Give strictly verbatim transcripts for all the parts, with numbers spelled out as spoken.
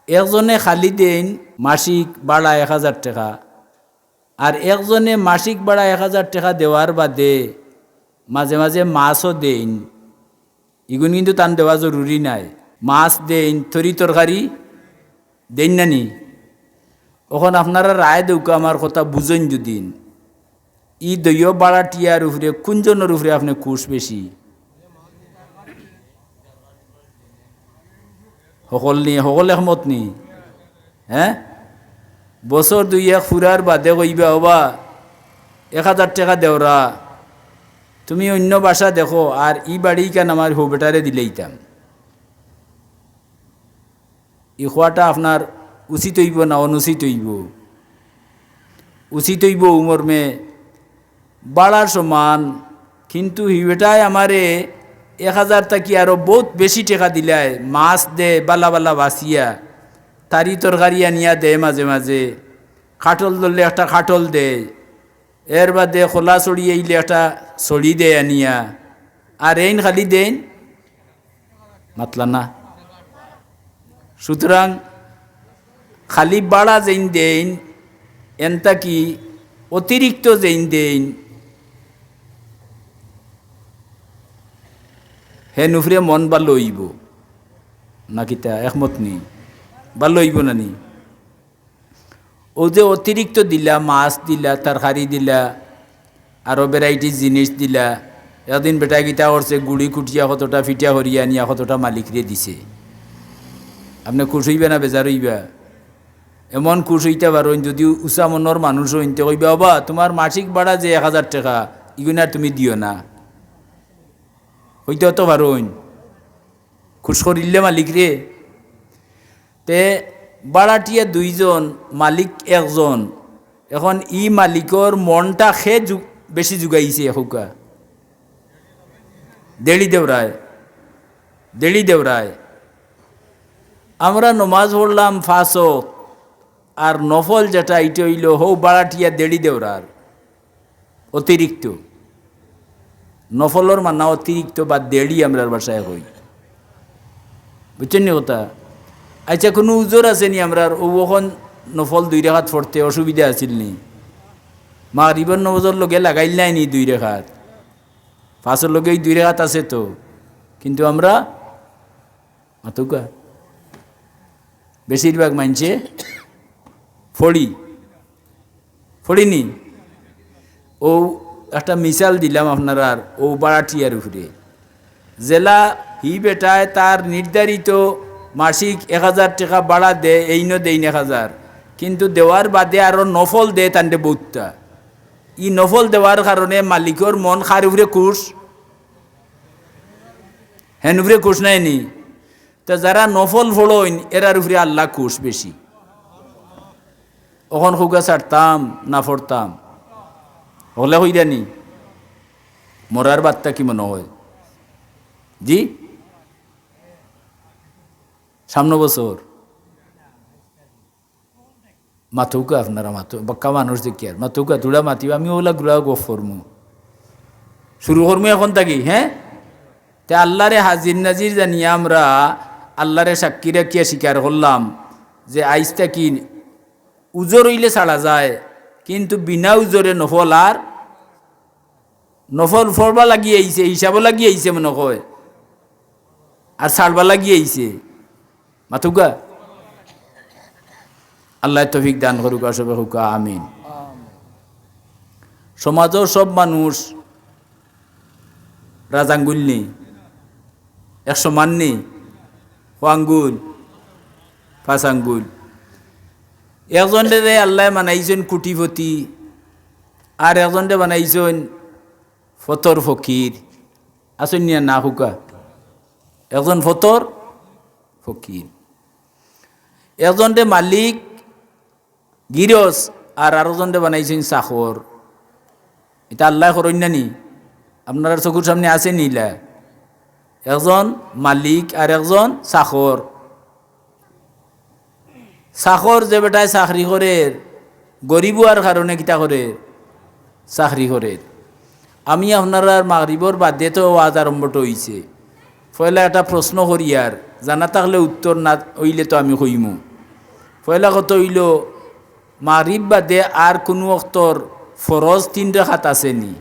একজনে খালি দেইন মাসিক ভাড়া এক হাজার টেকা, আর একজনে মাসিক ভাড়া এক হাজার টেকা দেওয়ার বাদে মাঝে মাঝে মাছও দেইন। ইগুন কিন্তু তান দেওয়া জরুরি নায়। মাছ দেইন, তরি তরকারি দেইন না নি? অখন আপনারা রায় দেউক্কা, আমার কথা বুঝইন যুদি। ই দুইও ভাড়াটিয়ার উপরে কুনজনর উপরে আপনে খুশ বেশি? হকল নি, হকল একমত নি? হে? বছর দুই এক ফুরার বাদে কইবা, "ওবা, এক হাজার টেকা দেওরা, তুমি অইন্য বাসা দেখো, আর ই বাড়ি ইখান আমার হউ বেটারে দিলাইতাম।" ই কওয়াটা আপনার উচিত অইবো না অনুচিত অইবো? উচিত অইবো। উমর মে ভাড়ার সমান, কিন্তু হি বেটায় আমারে এক হাজার থাকি আরো বউত বেশি টেকা দিলায়, মাছ দে বালা বালা বাছিয়া, তরি তরকারি আনিয়া দে মাঝে মাঝে, কাঠল ধরলে একটা কাঠল দে, এর বাদে কলা ছড়ি আইলে একটা ছড়ি দে আনিয়া, আর এইন খালি দেইন মাতলা না। সুতরাং খালি ভাড়া যেইন দেইন, এন থাকি অতিরিক্ত যেইন দেইন, হেন উপরে মন ভালো অইবো না কিতা? একমত নি? ভালো অইবো না নি? অউ যে অতিরিক্ত দিলা, মাছ দিলা, তরকারি দিলা, আরো varieties জিনিস দিলা। একদিন বেটায় কিতা করছে, গুড়ি কুটিয়া কতটা ফিটা করিয়া আনিয়া কতটা মালিকরে দিছে। আপনে খুশ অইবা না বেজার অইবা? এমন খুশ অইতা পারইন, যুদি উচা মনর মানুষ অইন, তে কইবা, "ওবা, তুমার মাসিক ভাড়া যে এক হাজার টেকা, ইগুন আর তুমি দিও না।" কইতা তো পারইন, খুশ করিলে মালিকরে। তে ভাড়াটিয়া দুইজন, মালিক একজন। অখন ই মালিকর মনটা কে জু-, বেশি জুগাইছে? কউক্কা। দেড়ি দেওরায়, দেড়ি দেওরায়। আমরা নমাজ পড়লাম পাঁচ ওয়াক্ত, আর নফল যেটা, ইটা অইলো হউ ভাড়াটিয়া দেড়ি দেওরার। অতিরিক্ত। নফলর মানা অতিরিক্ত বা দেড়ি আমরার ভাষায় কই। বুঝছইন নি কথা? আচ্ছা, কুনু উজর আছে নি আমরার অউ অখন নফল দুই রেকাত পড়তে অসুবিধা আছিল নি? মাগরিবর নমাজর লগে লাগাইল নায় নি দুই রেকাত? পাঁচর লগে অউ দুই রেকাত আছে তো। কিন্তু আমরা মাতউক্কা। বেশিরভাগ মানষে ফড়ি। ফড়ি নি? অউ একটা মিসাল দিলাম আপনারার, অউ ভাড়াটিয়ার উপরে। যেলা হি বেটায় তার নির্ধারিত মাসিক এক হাজার টেকা ভাড়া দে, এইনও দেইন এক হাজার, কিন্তু দেওয়ার বাদে আরো নফল দে তানরে বউততা। ই নফল দেওয়ার কারণে মালিকর মন কার উপরে খুশ? হেন উপরে খুশ নায় নি? তে যারা নফল পড়ইন, এরার উপরে আল্লা খুশ বেশি। অখন কউক্কা ছাড়তাম না পড়তাম? হকলে কইরা নি? মরার বাদ থাকি মনো অয়। জি? সামনো বছর। মাতউক্কা আপনারা, মাতউক্কা, বাক্কা মানুষ দেখিয়ার। মাতউক্কা, থুড়া মাতিবা, আমি অউলা গুলা গফ করমু। শুরু করমু অখন থাকি, হে? তে আল্লারে হাজির নাজির জানিয়া আমরা আল্লারে সাক্ষী রাখিয়া স্বীকার করলাম যে আইজ থাকি উজর অইলে ছাড়া যায়, কিন্তু বিনা উজরে নফল আর নফল পড়বা লাগি আইছে, হিসাবও লাগি আইছে মনো কয়, আর ছাড়বা লাগি আইছে। মাতউক্কা। আল্লায় তৌফিক দান করুক্কা, সবে কউক্কা আমিন। সমাজর সব মানুষ রাজ আঙ্গুল নি, এক সমান নি, কয় আঙ্গুল, পাঁচ আঙ্গুল। একজনরে আল্লায় বানাইছইন কোটিপতি, আর একজনরে বানাইছইন ফতর ফকির। আছইন নি না কউক্কা? একজন ফতর ফকির, একজনরে মালিক গিরস, আর আরোজনরে বানাইছইন চাকর। ইতা আল্লায় করইন না নি? আপনারার চকুর সামনে আছে নি ইলা? একজন মালিক আর একজন চাকর। চাকর যে বেটায় চাকরি করের, গরিব অওয়ার কারণে কিতা করের? চাকরি করের। আমি আপনারার মাগরিবর বাদে তো ওয়াজ আরম্ভটা অইছে। পয়লা একটা প্রশ্ন করিয়ার, জানা থাকলে উত্তর, না অইলে তো আমি কইমু। পয়লা কথা অইলো, মাগরিব বাদে আর কুনু অক্তর ফরজ তিন রেখাত আছে নি?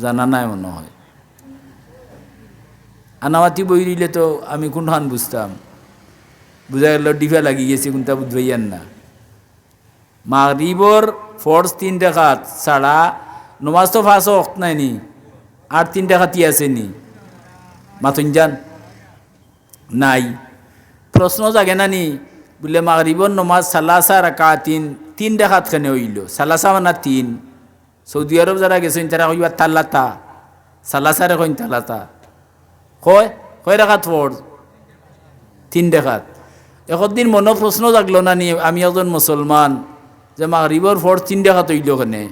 জানা নাই মনো অয়। আনামাতি বই রইলে তো আমি কুনখান বুঝতাম? বুঝা গেলো ডিফা লাগি গেছে, কুনটা বুঝবাইয়ার না। মাগরিবর ফরজ তিন রেখাত ছাড়া নমাজ তো পাঁচ অক্ত নায় নি, আর তিন রেখাতই আছে নি? মাতইন যান। নাই। প্রশ্ন জাগে না নি? বুলে, মাগরিবর নমাজ সালাসা রাকাতিন, তিন রেখাত কেনে অইলো? সালাসা মানে তিন। সৌদি আরব যারা গেছইন, তারা কইবা তালাতা, সালাসারে কইন তালাতা। কয়, কয় রেখাত ফরজ? তিন রেখাত। একদিন মনো প্রশ্ন জাগলো না নি, আমি একজন মুসলমান, যে মাগরিবর ফরজ তিন রেখাত অইলো কেনে?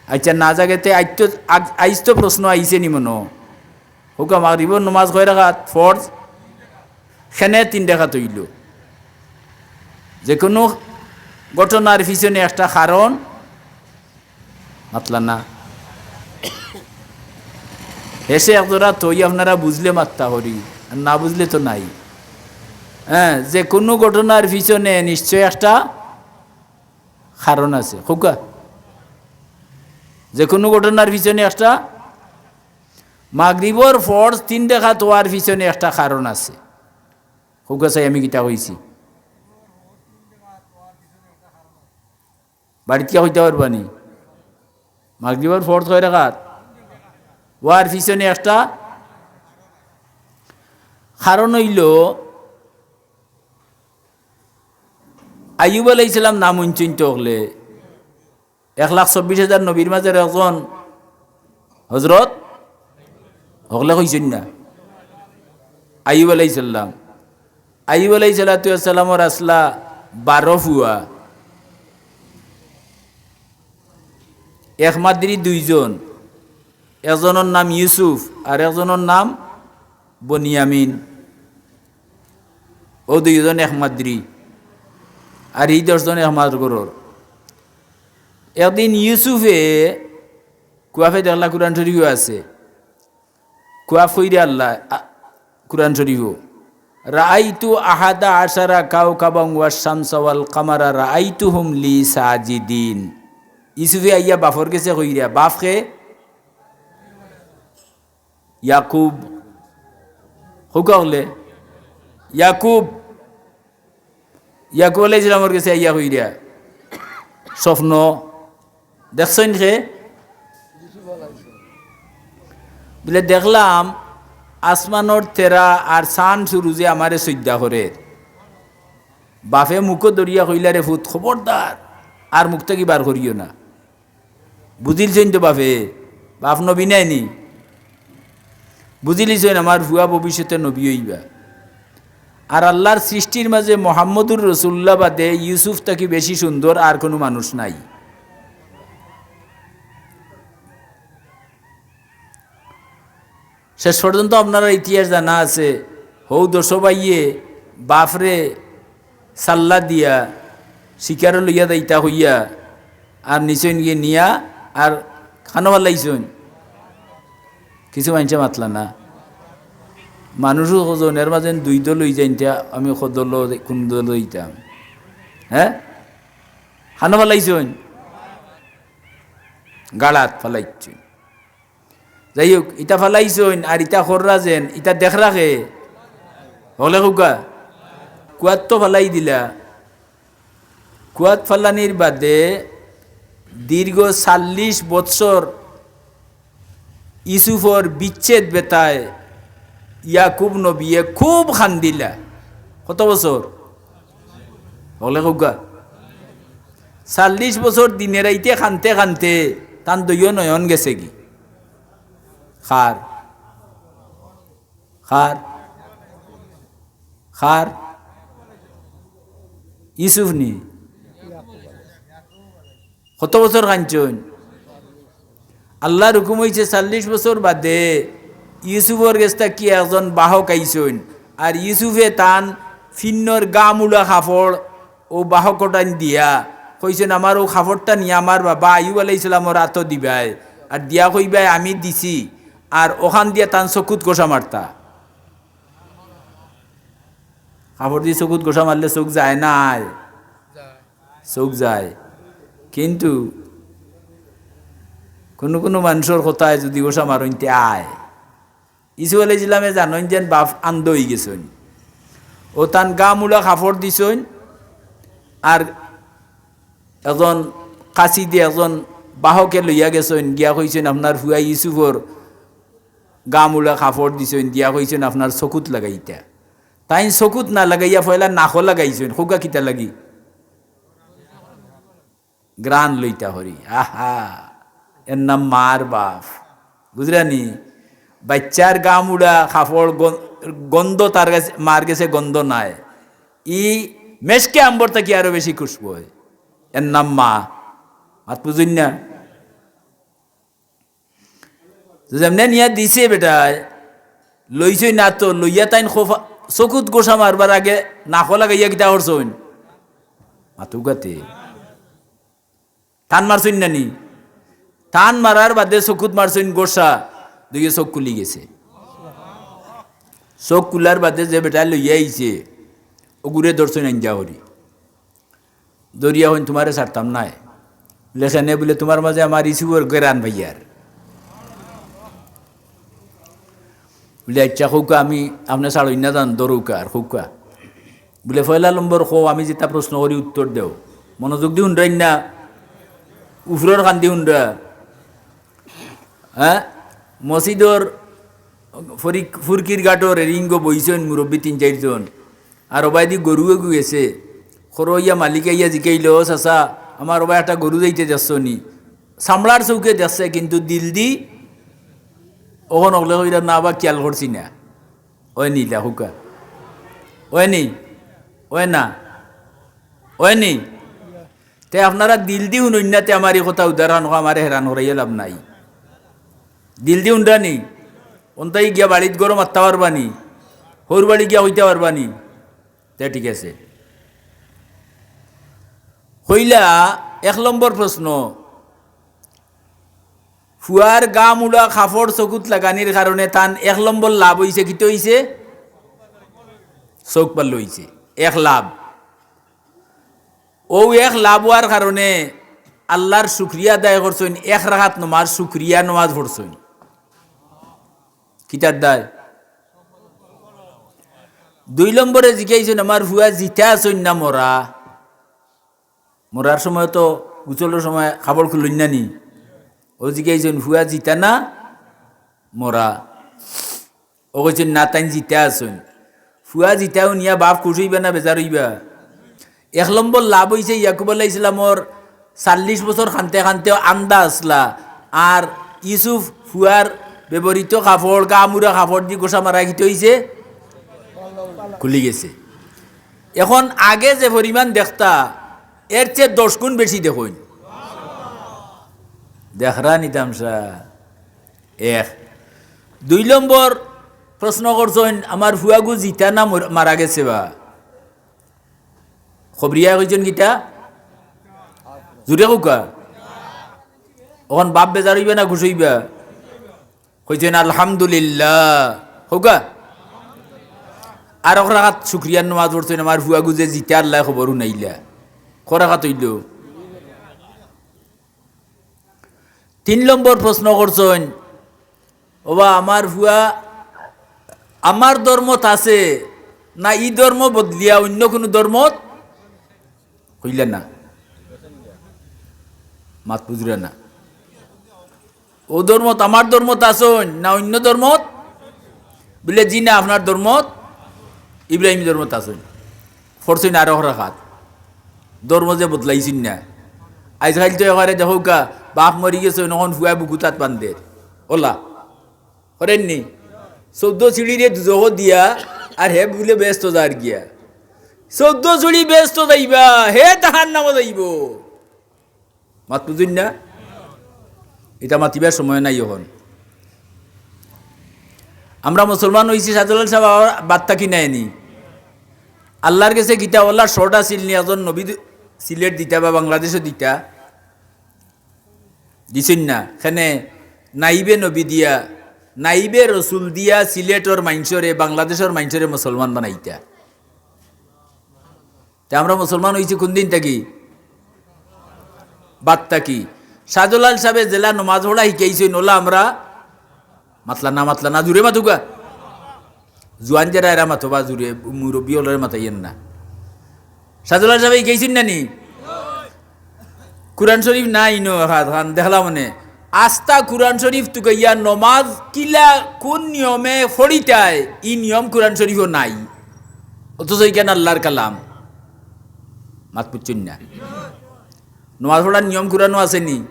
আইচ্ছা, না জাগেতে আইজ তো, আগ-, আইজ তো প্রশ্ন আইছে নি মনো? কউক্কা, মাগরিবর নমাজ কয় রাকাত ফরজ? কেনে তিন রাকাত অইলো? যেকুনু ঘটনার পিছনে একটা কারণ, মাতলা না। হেষে একজরা থই, আপনারা বুঝলে মাত্তা করি, আর না বুঝলে তো নাই। হ্যাঁ, যেকুনু ঘটনার পিছনে নিশ্চয় একটা কারণ আছে। কউক্কা, যেকুনু ঘটনার পিছনে একটা মাগরিবর ফরজ তিন রাকাত অওয়ার পিছনে একটা কারণ আছে। কউক্কা চাই আমি কিতা কইছি? বাড়িত কিয়া কইতা পারবা নি? মাগরিবর ফরজ কয় রাকাত? অওয়ার পিছনে একটা কারণ অইলো, আইয়ুব আলাইহিস সালাম নাম হুনছইন তো হকলে, এক লাখ চব্বিশ হাজার নবীর মাঝে একজন হজরত হকলে কইছইন না? আইয়ুব আলাইহিস সালাম। আইয়ুব আলাইহিস সালাতু ওয়াস সালামর আছলা বারো ফুয়া, এক মাদ্রি দুইজন, একজনর নাম ইউসুফ আর একজনর নাম বনিয়ামিন। অউ দুইজন এক মাদ্রি, আর ই দশজন এক মার ঘরর। একদিন ইউসুফে কুয়াফে দেখলা, কুরআন শরীফো আছে, কুয়াফ কইরা আল্লাহ, আ, কুরআন শরীফো, "রাআইতু আহাদা আশারা কাওকাবান ওয়াশ শামসা ওয়াল কামারা রাআইতুহুম লি সাজিদিন।" ইউসুফে আইয়া বাফর গেছে কইরা, বাফ কে? ইয়াকুব। কউক্কা হকলে? ইয়াকুব। ইয়াকুব আলাইহিস সালামর গেছে আইয়া কইরা, স্বপ্ন দেখছইন কে? বুলে, "দেখলাম আসমানর তেরা আর চান সুরুজে আমারে সইজদা করের।" বাফে মুখো ধরিয়া কইলা, "রে ফুত, খবরদার, আর মুখ থাকি বার করিও না।" বুঝিলছইন তো বাফে, বাফ নবী নায় নি? বুঝিলিছইন আমার ফুয়া ভবিষ্যতে নবী অইবা। আর আল্লার সৃষ্টির মাঝে মোহাম্মদুর রসুলুল্লাহ বাদে ইউসুফ থাকি বেশি সুন্দর আর কুনু মানুষ নাই। শেষ পর্যন্ত আপনারার ইতিহাস জানা আছে, হউ দশ ভাইয়ে বাফরে সাল্লা দিয়া শিকারো লইয়া যাইতা কইয়া আর নিছইন গিয়া নিয়া আর কানো ফালাইছইন। কিছু মানষে মাতলা না। মানুষও কয়জন, এর মাঝে দুই দল অইযাইন, তে আমি কয় দল, কুন দল অইতাম? হ্যাঁ, কানো ফালাইছইন? গাড়াত ফালাইছইন। যাই হউক, ইতা ফালাইছইন, আর ইতা কররা যেন, ইতা দেখরা কে? হকলে কউক্কা। কুয়াত তো ফালাই দিলা। কুয়াত ফালানির বাদে দীর্ঘ চাল্লিশ বৎসর ইউসুফর বিচ্ছেদ বেথায় ইয়াকুব নবীয়ে খুব কান্দিলা। কত বছর? হকলে কউক্কা। চাল্লিশ বছর দিনে রাইতে কানতে কানতে তান দুইও নয়ন গেছেগি। কার? কার? কার? ইউসুফ নি? কত বছর কানছইন? আল্লার হুকুম অইছে, চাল্লিশ বছর বাদে ইউসুফর গেছ থাকি একজন বাহক আইছইন, আর ইউসুফে তান ফিন্নর গামুড়া কাপড় অউ বাহকটাইন দিয়া কইছইন, "আমার অউ কাপড়টা নিয়া আমার বাবা আইয়ুব আলাইহিস সালামর আতো দিবায়, আর দিয়া কইবায় আমি দিছি, আর অখান দিয়া তান চকুত ঘষা মারতা।" কাপড় দি চকুত গোসা মারলে চোখ যায় না আয়? চোখ যায়। কিন্তু কুনু কুনু মানষর কথায় যুদি গোসা মারইন তে আয়। ইসুফ আলাইহিস সালামে জানইন যেন বাপ আন্ধ অইগেছইন। অউ তান গামুড়া কাপড় দিছইন, আর একজন কাছি দি একজন বাহকে লইয়া গেছইন, গিয়া কইছইন, "আপনার ফুয়া ইসুফর গামুড়া কাপড় দিছইন, দিয়া কইছইন আপনার চকুত লাগাইতা।" তাইন চকুত না লাগাইয়া পয়লা নাকো লাগাইছইন। কউক্কা কিতা লাগি? ঘ্রাণ লইতা করি। আহা, এর নাম মার বাপ। বুঝরা নি? বাইচ্চার গামুড়া কাপড় গন-, গন্ধ তার গেছে, মার গেছে গন্ধ নাই। ই মেশকে আম্বর থাকি আরো বেশি খুশবু অয়। এর নাম মা। মাত বুঝইন না? তো যেমনে নিয়া দিছে বেটায়, লইছইন না তো, লইয়া তাইন খোফা, চকুত গোসা মারবার আগে নাকো লাগাইয়া কিতা করছইন? মাতউক্কাতে। টান মারছইন না নি? টান মারার বাদে চকুত মারছইন গোসা, দুইও চোখ খুলি গেছে। চোখ খুলার বাদে যে বেটায় লইয়া আইছে, অগুরে ধরছইন আইঞ্জা করি। ধরিয়া কইন, "তুমারে ছাড়তাম নায়।" বুলে, "কেনে?" বুলে, "তুমার মাঝে আমার ইসুফর ঘেরান পাইয়ার।" বুলে, "আইচ্ছা, কউক্কা, আমি আপনে ছাড়ইন না যান, ধরউক্কা আর কউক্কা।" বুলে, "পয়লা নম্বর কও, আমি যেতা প্রশ্ন করি উত্তর দেও। মনোযোগ দি হুনরাইন না, উফরর কান দি হুনরা।" হ্যাঁ, মসজিদর ফরিক-, ফুরকির ঘাটর রেলিংগো বইছইন মুরব্বি তিন চাইরজন। আর অবায়দি গরু এগু গেছে। খরইয়া মালিক আইয়া জিকাইল, "ও চাচা, আমার অবায় একটা গরু যাইতে দেখছো নি?" চামড়ার চউখে দেখছে, কিন্তু দিল দি অখন অকলে কইরা, "না বা, খিয়াল করছি না।" অয় নি, ইলা কউক্কা। অয় নি? অয় না? অয় নি? তে আপনারা দিল দি হুনইন না, তে আমার ই কথা উদাহরণ কও, আমারে হেরান করাইয়া লাভ নাই। দিল দি হুনরা নি? অন্তাই গিয়া বাড়িত গরো মাততা পারবা নি? হউর বাড়ি গিয়া কইতা পারবা নি? তে ঠিক আছে। কইলা, এক নম্বর প্রশ্ন, ফুয়ার গামুড়া কাপড় চকুত লাগানির কারণে তান এক নম্বর লাভ অইছে, কিতা অইছে? চউখ ভালা অইছে, এক লাভ। অউ এক লাভ অওয়ার কারণে আল্লার শুকরিয়া আদায় করছইন, এক রাকাত নমাজ, শুকরিয়া নমাজ পড়ছইন। কিতার দায়? দুই নম্বরে জিকাইছইন, "আমার ফুয়া জিতা আছইন না মরা?" মরার সময় তো, গোসলর সময় কাপড় খুলইন না নি? অউ জিকাইছইন, "ফুয়া জিতা না মরা?" অউ কইছইন, "না, তাইন জিতা আছইন।" ফুয়া জিতা হুনিয়া বাপ খুশ অইবা না বেজার অইবা? এক নম্বর লাভ অইছে ইয়াকুব আলাইহিস সালামর চাল্লিশ বছর কানতে কানতে আন্দা আছলা, আর ইউসুফ ফুয়ার ব্যবহৃত কাপড়, গামুড়া কাপড় দি গোসা মারা কিতা অইছে? খুলি গেছে। এখন আগে যে পরিমাণ দেখতা, এর চেয়ে দশ গুণ বেশি দেখইন। দেখরা নি তামশা? এক। দুই নম্বর প্রশ্ন করছইন, "আমার ফুয়াগু জিতা না মর-, মারা গেছে বা?" খবরিয়ায় কইছইন কিতা? জুরে কউক্কা। অখন বাপ বেজার অইবা না খুশ অইবা? কইছইন, "আলহামদুলিল্লাহ।" কউক্কা। আর এক রাকাত শুকরিয়ার নমাজ পড়ছইন, "আমার ফুয়াগু যে জিতা, আল্লায় খবর হুনাইলা।" ক রাকাত অইল? তিন নম্বর প্রশ্ন করছইন, "ওবা, আমার ফুয়া আমার ধর্মত আছে না, ই ধর্ম বদলিয়া অইন্য কুনু ধর্মত?" কইলা না, মাত বুঝরা না। "অউ ধর্মত, আমার ধর্মত আছইন না অইন্য ধর্মত?" বুলে, "জি না, আপনার ধর্মত, ইব্রাহিমী ধর্মত আছইন।" পড়ছইন আর এক রাকাত। ধর্ম যে বদলাইছইন না। আইজকাইল তো একেবারে দেখউক্কা, বাপ মরি গেছইন, অখন ফুয়ায় বুকুত আত বান্দের। অলা। করের নি? চৌদ্দ সিঁড়িরে দুজখো দিয়া, আর হে বুলে বেহেস্তো যার গিয়া। চৌদ্দ সিঁড়ি বেহেস্তো যাইবা, হে জাহান্নামো যাইবো। মাত বুঝইন না? ইতা মাতিবার সময় নাই অখন। আমরা মুসলমান অইছি, শাহজালাল সাব, আবার বাদ থাকি নায় নি। আল্লার গেছে কিতা অলা শর্ট আছিল নি, একজন নবী সিলেট দিতা বা বাংলাদেশো দিতা? দিছইন না। কেনে নাইবে নবী দিয়া, নাইবে রসুল দিয়া সিলেটর মাইনষরে, বাংলাদেশর মাইনষরে মুসলমান বানাইতা। তে আমরা মুসলমান অইছি কুনদিন থাকি? বাদ থাকি। শাহজালাল সাবে যেলা নমাজ পড়া হিকাইছইন, অলা আমরা মাতলা না, মাতলা না, জুরে মাতুক্কা। জুয়ান যেরা এরা মাতো বা জুরে, মুরব্বি অকলরে মাতাইয়েন না। শাহজালাল সাবে হিকাইছইন না নি? কুরআন শরীফ নাই ইনো, হাত খান দেখলাম মানে। আস্তা কুরআন শরীফ তুকাইয়া নমাজ কিলা কুন নিয়মে পড়িতায়, ই নিয়ম কুরআন শরীফো নাই। অথচ ইখান আল্লার কালাম। মাত বুঝছইন না? নমাজ পড়ার নিয়ম কুরআনো আছে নি?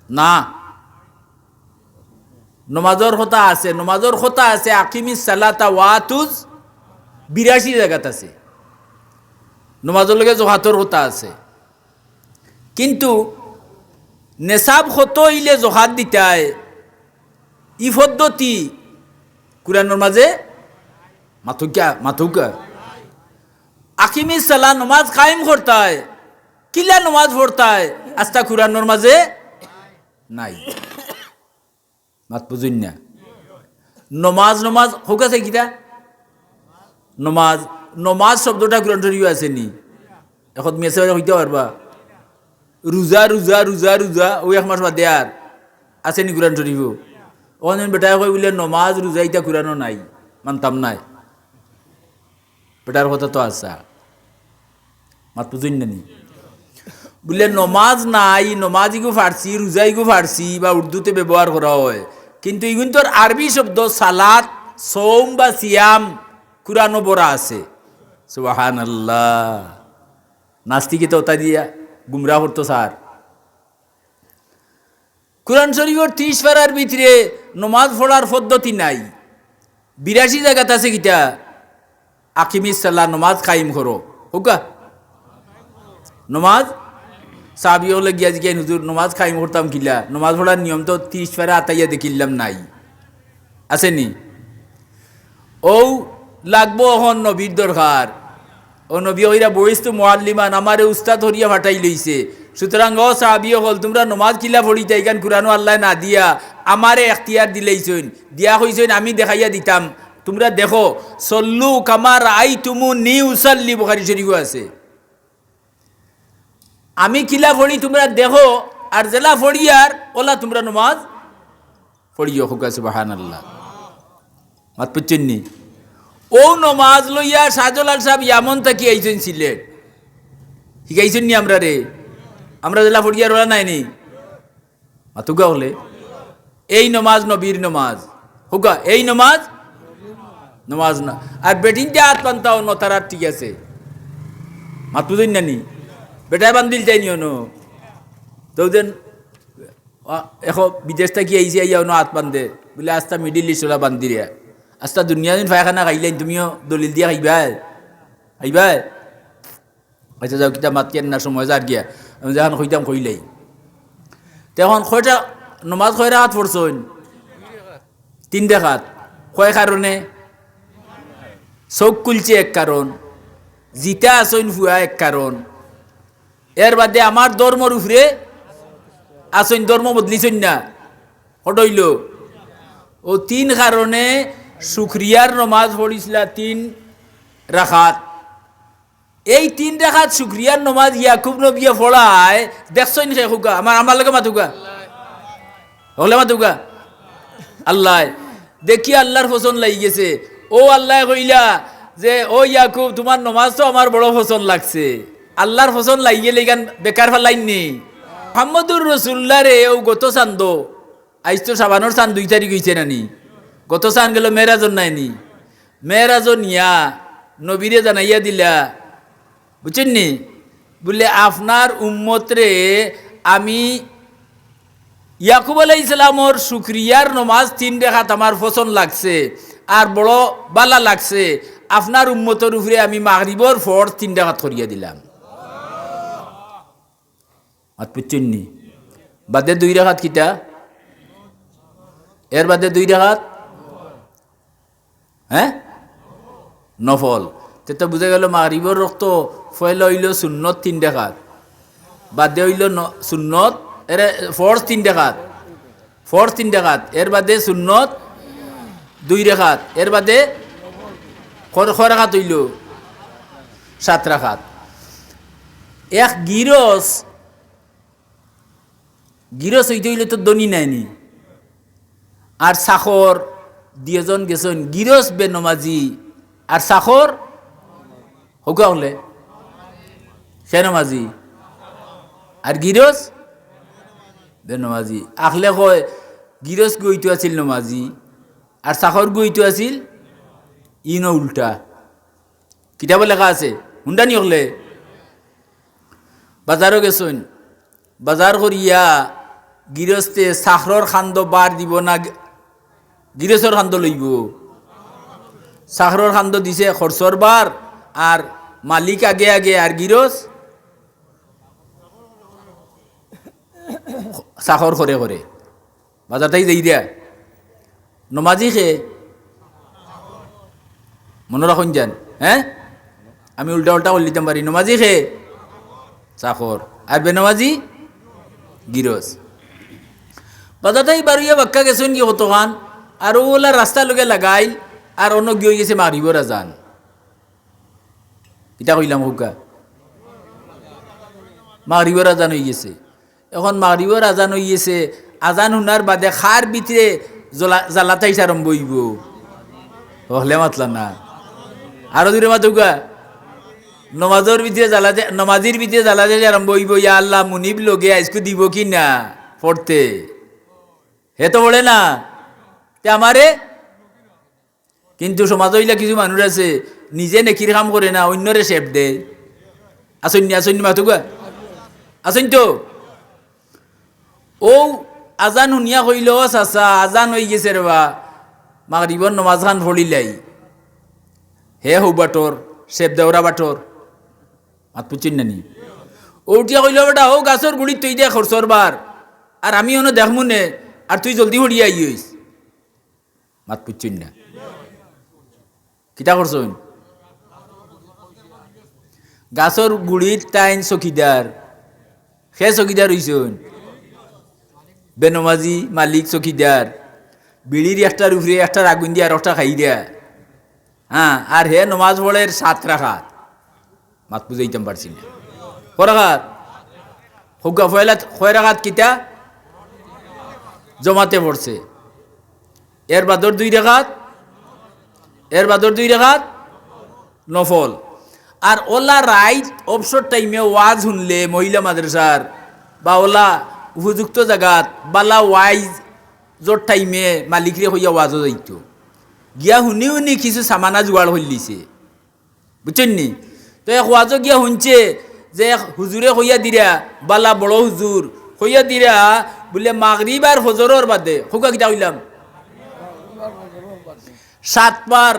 না। নমাজর কথা আছে, নমাজর কথা আছে, আকিমিস সালাতা ওয়াতুজ, বিরাশি জাগাত আছে। নমাজর লগে জকাতর কথা আছে। কিন্তু নেশাব কত অইলে জকাত দিতায়, ই পদ্ধতি কুরআনর মাঝে মাতুক্কা, মাতুক্কা। আকিমিস সালাহ, নমাজ কায়েম করতায়, কিলা নমাজ পড়তায়, আস্তা কুরআনর মাঝে নাই। মাত বুঝইন না? নমাজ, নমাজ, কউক্কা চাই কিতা? নমাজ, নমাজ শব্দটা কুরআন শরীফো আছে নি? এখন মেসে কইতা পারবা? রোজা, রোজা, রোজা, রোজা, অউ এক মাস বাদে আর আছে নি কুরআন শরীফো? অখন বেটায় কয় বুলে নমাজ, রোজা ইতা কুরআনো নাই, মানতাম নায়। বেটার কথা তো হাছা। মাত বুঝইন না নি? বুলে নমাজ নাই, নমাজ ইগু ফার্সি, রোজা ইগু ফার্সি বা উর্দুতে ব্যবহার করা অয়, কিন্তু ইগুইন্তর আরবি শব্দ সালাত, সওম বা সিয়াম কুরআনো ভরা আছে। সুবহানাল্লাহ। নাস্তিকে তো অতা দিয়া গুমরা করতো স্যার। কুরআন শরীফর তিরিশ পারার ভিতরে নমাজ পড়ার পদ্ধতি নাই। বিরাশি জাগাত আছে কিতা? আকিমিস সালাহ, নমাজ কায়েম করো। কউক্কা? নমাজ, সাহাবি অকলে গিয়া জিকাইন, "হুজুর, নমাজ কায়েম করতাম কিলা? নমাজ পড়ার নিয়ম তো তিরিশ পারা আতাইয়া দেখিলাম নাই।" আছে নি? অউ লাগবো অখন নবীর দরকার। অউ নবীয়ে কইরা, "বুইস্তু মুআল্লিমান", আমারে উস্তাদ করিয়া পাঠাইলাইছে। সুতরাং অউ সাহাবি অকল, তুমরা নমাজ কিলা পড়িতায়, ইখান কুরআনো আল্লায় না দিয়া আমারে এখতিয়ার দিলাইছইন, দিয়া কইছইন, "আমি দেখাইয়া দিতাম, তুমরা দেখো।" "সল্লু কামা রাআইতুমুনি উসাল্লি", বুখারী শরীফো আছে। আমি কিলা পড়ি তুমরা দেখো, আর যেলা পড়িয়ার অলা তুমরা নমাজ পড়িও। কউক্কা সুবহানাল্লাহ। মাত বুঝছইন নি? অউ নমাজ লইয়া শাহজালাল সাব ইয়ামন থাকি আইছইন সিলেট। হিকাইছইন নি আমরারে? আমরা যেলা পড়িয়ার অলা নায় নি? মাতুক্কা অকলে। এই নমাজ নবীর নমাজ। কউক্কা, এই নমাজ নমাজ না। আর বেটিন্তে আত বান্ধতা অনো তারার ঠিক আছে। মাত বুঝইন না নি? বেটায় বান্ধিল চাইনি অনো। তো যেন, আ, এখন বিদেশ থাকি আইছে, আইয়া অনো আত বান্ধে। বুলে, "আস্তা Middle East অলা বান্ধিরে।" আস্তা দুনিয়া দিন পায়খানা খাইলাইন, তুমিও দলিল দিয়া খাইবায়? খাইবায়? আচ্ছা, যাও, কিতা মাত কেন না, সময় যার গিয়া। আমি যেখান কইতাম কইলাই। তে এখন কয়টা নমাজ কয় রাকাত পড়ছইন? তিন রাকাত। কয় কারণে? চউখ খুলছে এক কারণ, জিতা আছইন ফুয়া এক কারণ, এর বাদে আমার ধর্মর উপরে আছইন, ধর্ম বদলিছইন না। কত অইলো? অউ তিন কারণে শুকরিয়ার নমাজ পড়ছিলা তিন রাকাত। এই তিন রাকাত শুকরিয়ার নমাজ ইয়াকুব নবিয়ে পড়ায়, দেখছইন কে কউক্কা? আমার, আমার লগে মাতুক্কা। হকলে মাতুক্কা। আল্লায়। দেখি আল্লার পছন্দ লাগি গেছে। অউ আল্লায় কইলা যে, "ও ইয়াকুব, তুমার নমাজ তো আমার বড় পছন্দ লাগছে।" আল্লার পছন্দ লাগি গেলে ইখান বেকার ফালাইন নি। মুহাম্মদুর রাসূলুল্লাহরে অউ গত চান্দো, আইজ তো শাবানর চান দুই তারিখ অইছে না নি? গত চান গেল মেরাজর নায় নি? মেরাজো নিয়া নবীরে জানাইয়া দিলা, বুঝছইন নি? বুলে, "আপনার উম্মতরে আমি ইয়াকুব আলাইহিস সালামর শুকরিয়ার নমাজ তিন রাকাত আমার পছন্দ লাগছে, আর বড় বালা লাগছে, আপনার উম্মতর উপরে আমি মাগরিবর ফরজ তিন রাকাত করিয়া দিলাম।" মাত বুঝছইন নি? বাদে দুই রাকাত কিতা? এর বাদে দুই রাকাত, হ্যাঁ, নফল। তে তো বুঝা গেল মাগরিবর রক্ত পয়লা অইলো সুন্নত তিন রাকাত, বাদে অইলো ন-, সুন্নত, এরে ফরজ তিন রাকাত, ফরজ তিন রাকাত, এর বাদে সুন্নত দুই রাকাত, এর বাদে কয়, কয় রাকাত অইলো? সাত রাকাত। এক গিরস, গিরস অইতে অইলে তো ধনী নায়নি, আর চাকর দুইজন গেছইন, গিরস বেনমাজি আর চাকর হউক্কা অকলে, সে নমাজি আর গিরস বেনমাজি। আখলে কয়, গিরস গু অইতো আছিল নমাজি, আর চাকর গু অইতো আছিল ইনো উল্টা। কিতাবো লেখা আছে, হুনছনি অকলে? বাজারো গেছইন, বাজার করিয়া গিরস্তে চাকরর কান্দো বার দিবো না, গি-, গিরসর কান্দো লইবো? চাকরর কান্দো দিছে খরচর বার, আর মালিক আগে আগে, আর গিরস চাকর করে করে। বাজার থাকি যাইরা। নমাজি কে? মনো রাখইন যান, হে? আমি উল্টা উল্টা করিলিতাম পারি। নমাজি কে? চাকর। আর বেনমাজি? গিরস। বাজার থাকি বারইয়া বাক্কা গেছইন গি কতখান, আর অউলা রাস্তার লগে লাগাইল, আর অনো গিয়া অইগেছে মাগরিবর আজান। কিতা কইলাম কউক্কা? মাগরিবর আজান অইগেছে। এখন মাগরিবর আজান অইগেছে, আজান হুনার বাদে কার ভিতরে জ্বালা-, জ্বালাতাইশ আরম্ভ অইবো? অকলে মাতলা না, আরো জুরে মাতউক্কা। নমাজর ভিতরে জ্বালাতে-, নমাজির ভিতরে জ্বালাতাইশ আরম্ভ অইবো, ইয়া আল্লাহ, মুনিব লগে আইজকু দিবো কি না পড়তে? হে তো পড়ে না, তে আমারে কিন্তু সমাজো অইলা কিছু মানুষ আছে, নিজে নেকির কাম করে না, অইন্যরে শেপ দেয়। আছইন নি, আছইন নি মাতউক্কা? আছইন তো? অউ আজান হুনিয়া কইলো, "ও চাচা, আজান অইগেছে রেবা, মাগরিবর নমাজ খান পড়িলাই।" হে হউ বাটর, শেপ দেওরা বাটর। মাত বুঝছইন না নি? অউ উঠিয়া কইলো, "বেটা, অউ গাছর গুড়িত থই দে খরচর বার, আর আমি অনো দেখমু নে, আর তুই জলদি পড়িয়া আইস।" মাত বুঝছইন না? কিতা করছইন? গাছর গুড়িত তাইন চকিদার। কে চকিদার অইছইন? বেনমাজি মালিক চকিদার। বিড়ির একটার উপরে একটার আগুন দিয়া আর একটা খাইরা। হ্যাঁ, আর হে নমাজ পড়ের সাত রাকাত। মাত বুঝাইতাম পারছি না। কয় রাকাত? কউক্কা পয়লা কয় রাকাত কিতা? জমাতে পড়ছে। এর বাদর দুই রাকাত, এর বাদর দুই রাকাত নফল। আর অলা রাইত অবসর টাইমে ওয়াজ হুনলে মহিলা মাদ্রাসার বা অলা উপযুক্ত জাগাত বালা ওয়াইজর টাইমে মালিকরে কইয়া ওয়াজো যাইতো। গিয়া হুনি হুনি কিছু সামানা জুগাড় করিলিছে। বুঝছইন নি? তো এক ওয়াজো গিয়া হুনছে যে এক হুজুরে কইয়া দিরা, বালা বড় হুজুর, কইয়া দিরা বুলে মাগরিব আর ফজরর বাদে, কউক্কা কিতা কইলাম? সাতবার,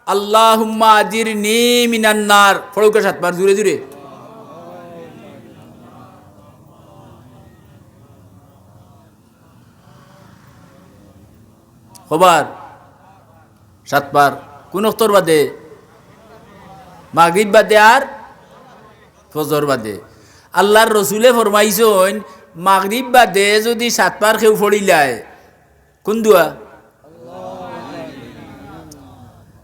"আল্লাহুম্মা আজিরনি মিনান নার", পড়উক্কা সাতবার, জুরে জুরে। কয়বার? সাতবার। কুন অক্তর বাদে? মাগরিব বাদে আর ফজর বাদে। আল্লার রসুলে ফরমাইছইন, মাগরিব বাদে যুদি সাতবার কেউ পড়িলায়, কুন দোয়া?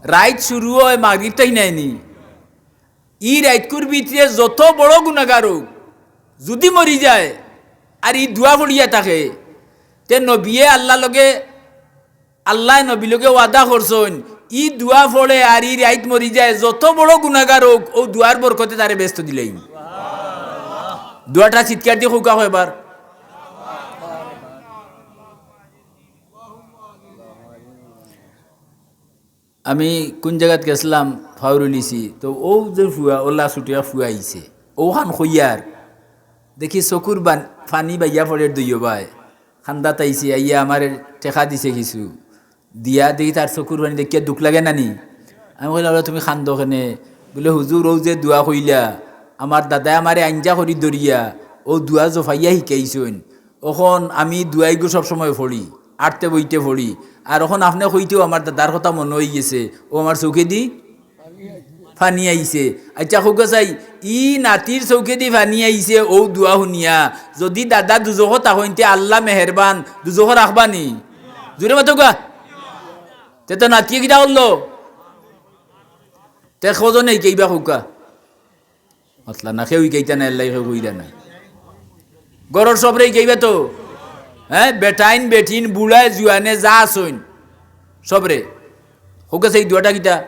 রাইত শুরু অয় মাগরিব থাকি নায়নি? ই রাইতকুর ভিতরে যত বড় গুনাগার অউক, যুদি মরি যায় আর ই দোয়া পড়িয়া থাকে, তে নবিয়ে আল্লার লগে, আল্লায় নবীর লগে ওয়াদা করছইন, ই দোয়া পড়ে আর ই রাইত মরি যায়, যত বড় গুনাগার অউক, অউ দোয়ার বরকতে তারে বেহেস্তো দিলাইমু। দোয়াটা চিৎকার দি কউক্কা কয়বার। আমি কুন জাগাত গেছলাম, ফাউরিলিছি, তো অউ যে ফুয়া, অলা ছুটিয়া ফুয়া আইছে, অউখান কইয়ার দেখি চকুর বান-, পানি বাইয়া পড়ের দুইও বায়, কান্দাত আইছে, আইয়া আমারে টেকা দিছে কিছু, দিয়া দেখি তার চকুর পানি দেখিয়া দুখ লাগে না নি? আমি কইলাম, "ওরে, তুমি কান্দো কেনে?" বুলে, "হুজুর, অউ যে দোয়া কইলা, আমার দাদায় আমারে আইঞ্জা করি ধরিয়া অউ দোয়া জফাইয়া শিখাইছইন।" অখন আমি দোয়াইগু সব সময় পড়ি, আটতে বইতে পড়ি। আর অখন আপনে কইতেউ আমার দাদার কথা মনো অইগেছে, অউ আমার চউখেদি পানি আইছে। আইচ্ছা, কউক্কা চাই, ই নাতির চউখেদি পানি আইছে অউ দোয়া হুনিয়া। যুদি দাদা দুজখো থাকইন তে আল্লা মেহেরবান, দুজখো রাখবা নি? জুরে মাতউক্কা। তে তো নাতিয়ে কিতা করলো? তে কয়জনে হিকাইবা কউক্কা। মাতলা না, কেউ হিকাইতা না, এরলাগি কেউ কইরা না। ঘরর সবরে হিকাইবা তো? হ্যাঁ, বেটাইন, বেটিন, বুড়ায়, জুয়ানে, যা আছইন, সবরে। কউক্কা চাই, এই দোয়াটা কিতা?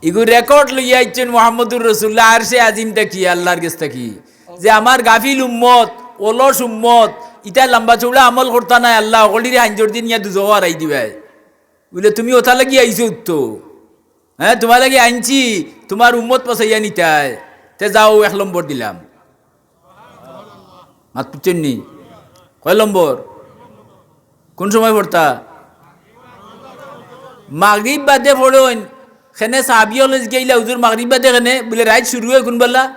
ইগু record লইয়া আইছইন মুহাম্মদুর রাসূলুল্লাহ, আরশে আজিম থাকি, আল্লার গেছ থাকি, যে আমার গাফিল উম্মত, অলস উম্মত, ইতায় লম্বা চউড়া আমল করতা নায়, আল্লাহ অকলটিরে হাইঞ্জর দিন ইয়া দুজখো হারাই দিবায়। বুলে, "তুমি অতার লাগি আইছো তো? হ্যাঁ, তুমার লাগি আনছি, তুমার উম্মত পচাইয়া নিতায়। তে যাও, এক নম্বর দিলাম।" মাত বুঝছইন নি? কয় নম্বর? কুন সময় পড়তা? মাগরিব বাদে পড়ইন। কেনে সাহাবি অকলে জিকাইলা, "হুজুর, মাগরিব বাদে কেনে?" বুলে, "রাইত শুরু অয় কুন বেলা?"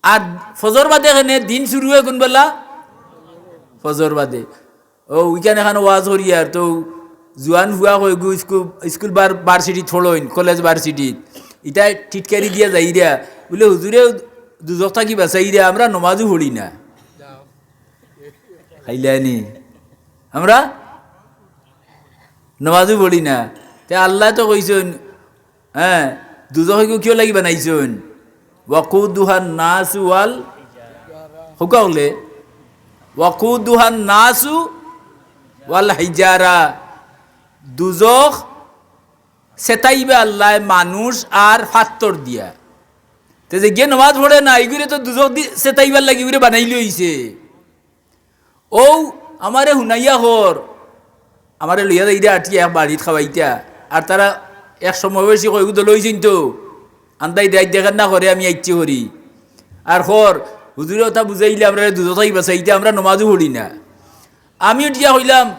আর ফজর বাদে কেনে? দিন শুরু অয় কুন বেলা? ফজর বাদে। অউ, ইখান এখান ওয়াজ করিয়ার তো জুয়ান ফুয়া কয়গু স্কুল, স্কুল ভার-, ভার্সিটিত পড়ইন, কলেজ ভার্সিটিত। ইতায় টিটকারি দিয়া যাইরা, বুলে, "হুজুরে দুজখ থাকি বাচাইরা, আমরা নমাজও পড়ি না।" খাইলায়নি? আমরা নমাজও পড়ি না। তে আল্লায় তো কইছইন, হ্যাঁ, দুজখ ইগু কিওর লাগি বানাইছইন? ওয়াকুদুহান নাসু ওয়াল, কউক্কা অকলে, ওয়াকুদুহান নাসু ওয়াল হিজারা। দুজখ ছেতাইবা আল্লায় মানুষ আর ফাত্তর দিয়া। তে যেগিয়ে নমাজ পড়ে না, ইগুরে তো দুজখ দি-, ছেতাইবার লাগি ইগুরে বানাইলে অইছে। অউ, আমারে হুনাইয়া কর, আমারে লইয়া যাইরা আটিয়া এক বাড়িত খাওয়াইতা। আর তারা এক সমবয়সী কয়গু দল অইছইন তো, আন্দাই রাইত দেখার না করে আমি আইচ্ছা করি। আর কর, "হুজুরে অতা বুঝাইলে আমরারে দুজখ থাকি বাচাইতা, আমরা নমাজও পড়ি না।" আমি উঠিয়া কইলাম,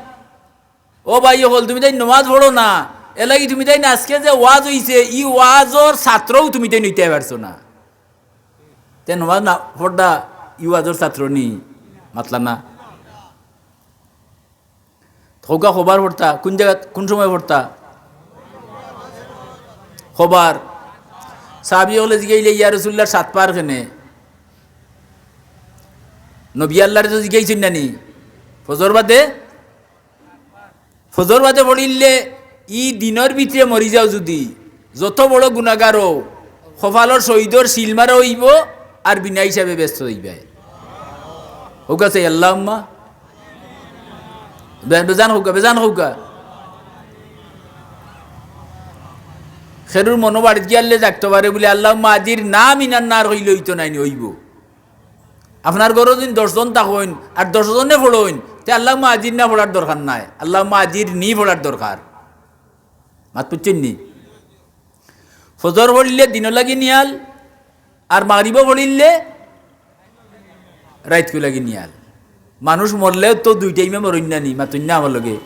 "ও ভাই অকল, তুমিতাইন নমাজ পড়ো না, এরলাগি তুমিতাইন আজকে যে ওয়াজ অইছে, ই ওয়াজর ছাত্রও তুমিতাইন অইতায় পারছো না।" তে নমাজ না পড়তা, ই ওয়াজর ছাত্র নি? মাতলা না। কউক্কা কয়বার পড়তা, কুন জাগাত, কুন সময় পড়তা? কয়বার? সাহাবি অকলে জিকাইলা, "ইয়া রাসূলুল্লাহ, সাত বার কেনে?" নবী আল্লারে তো জিকাইছইন না নি? ফজর বাদে ফজর বাদে পড়িলে ই দিনর ভিতরে মরি যাও যুদি, যত বড় গুনাগার অও, কপালর শহীদর সিল মারা অইবো, আর বিনা হিসাবে বেহেস্তো যাইবায়। কউক্কা চাই আল্লাহুম্মা। বে-, বেজান কউক্কা, বেজান কউক্কা। কেউর মনো বাড়িত গিয়ালে জাগতো পারে বুলে, "আল্লাহুম্মা আজিরনা মিনান নার" কইলে অইতো নায় নি, অইবো। আপনার ঘরো যুদি দশ জন থাকইন আর দশ জনে পড়ইন, তে আল্লাহুম্মা আজিরনা পড়ার দরকার নাই, আল্লাহুম্মা আজিরনি পড়ার দরকার। মাত বুঝছইন নি? ফজর পড়িলে দিনো লাগি নিয়াল, আর মাগরিবও পড়িলে রাইতকু লাগি নিয়াল। মানুষ মরলেও তো দুই টাইমে মরইন না নি, মাতইন না আমার লগে।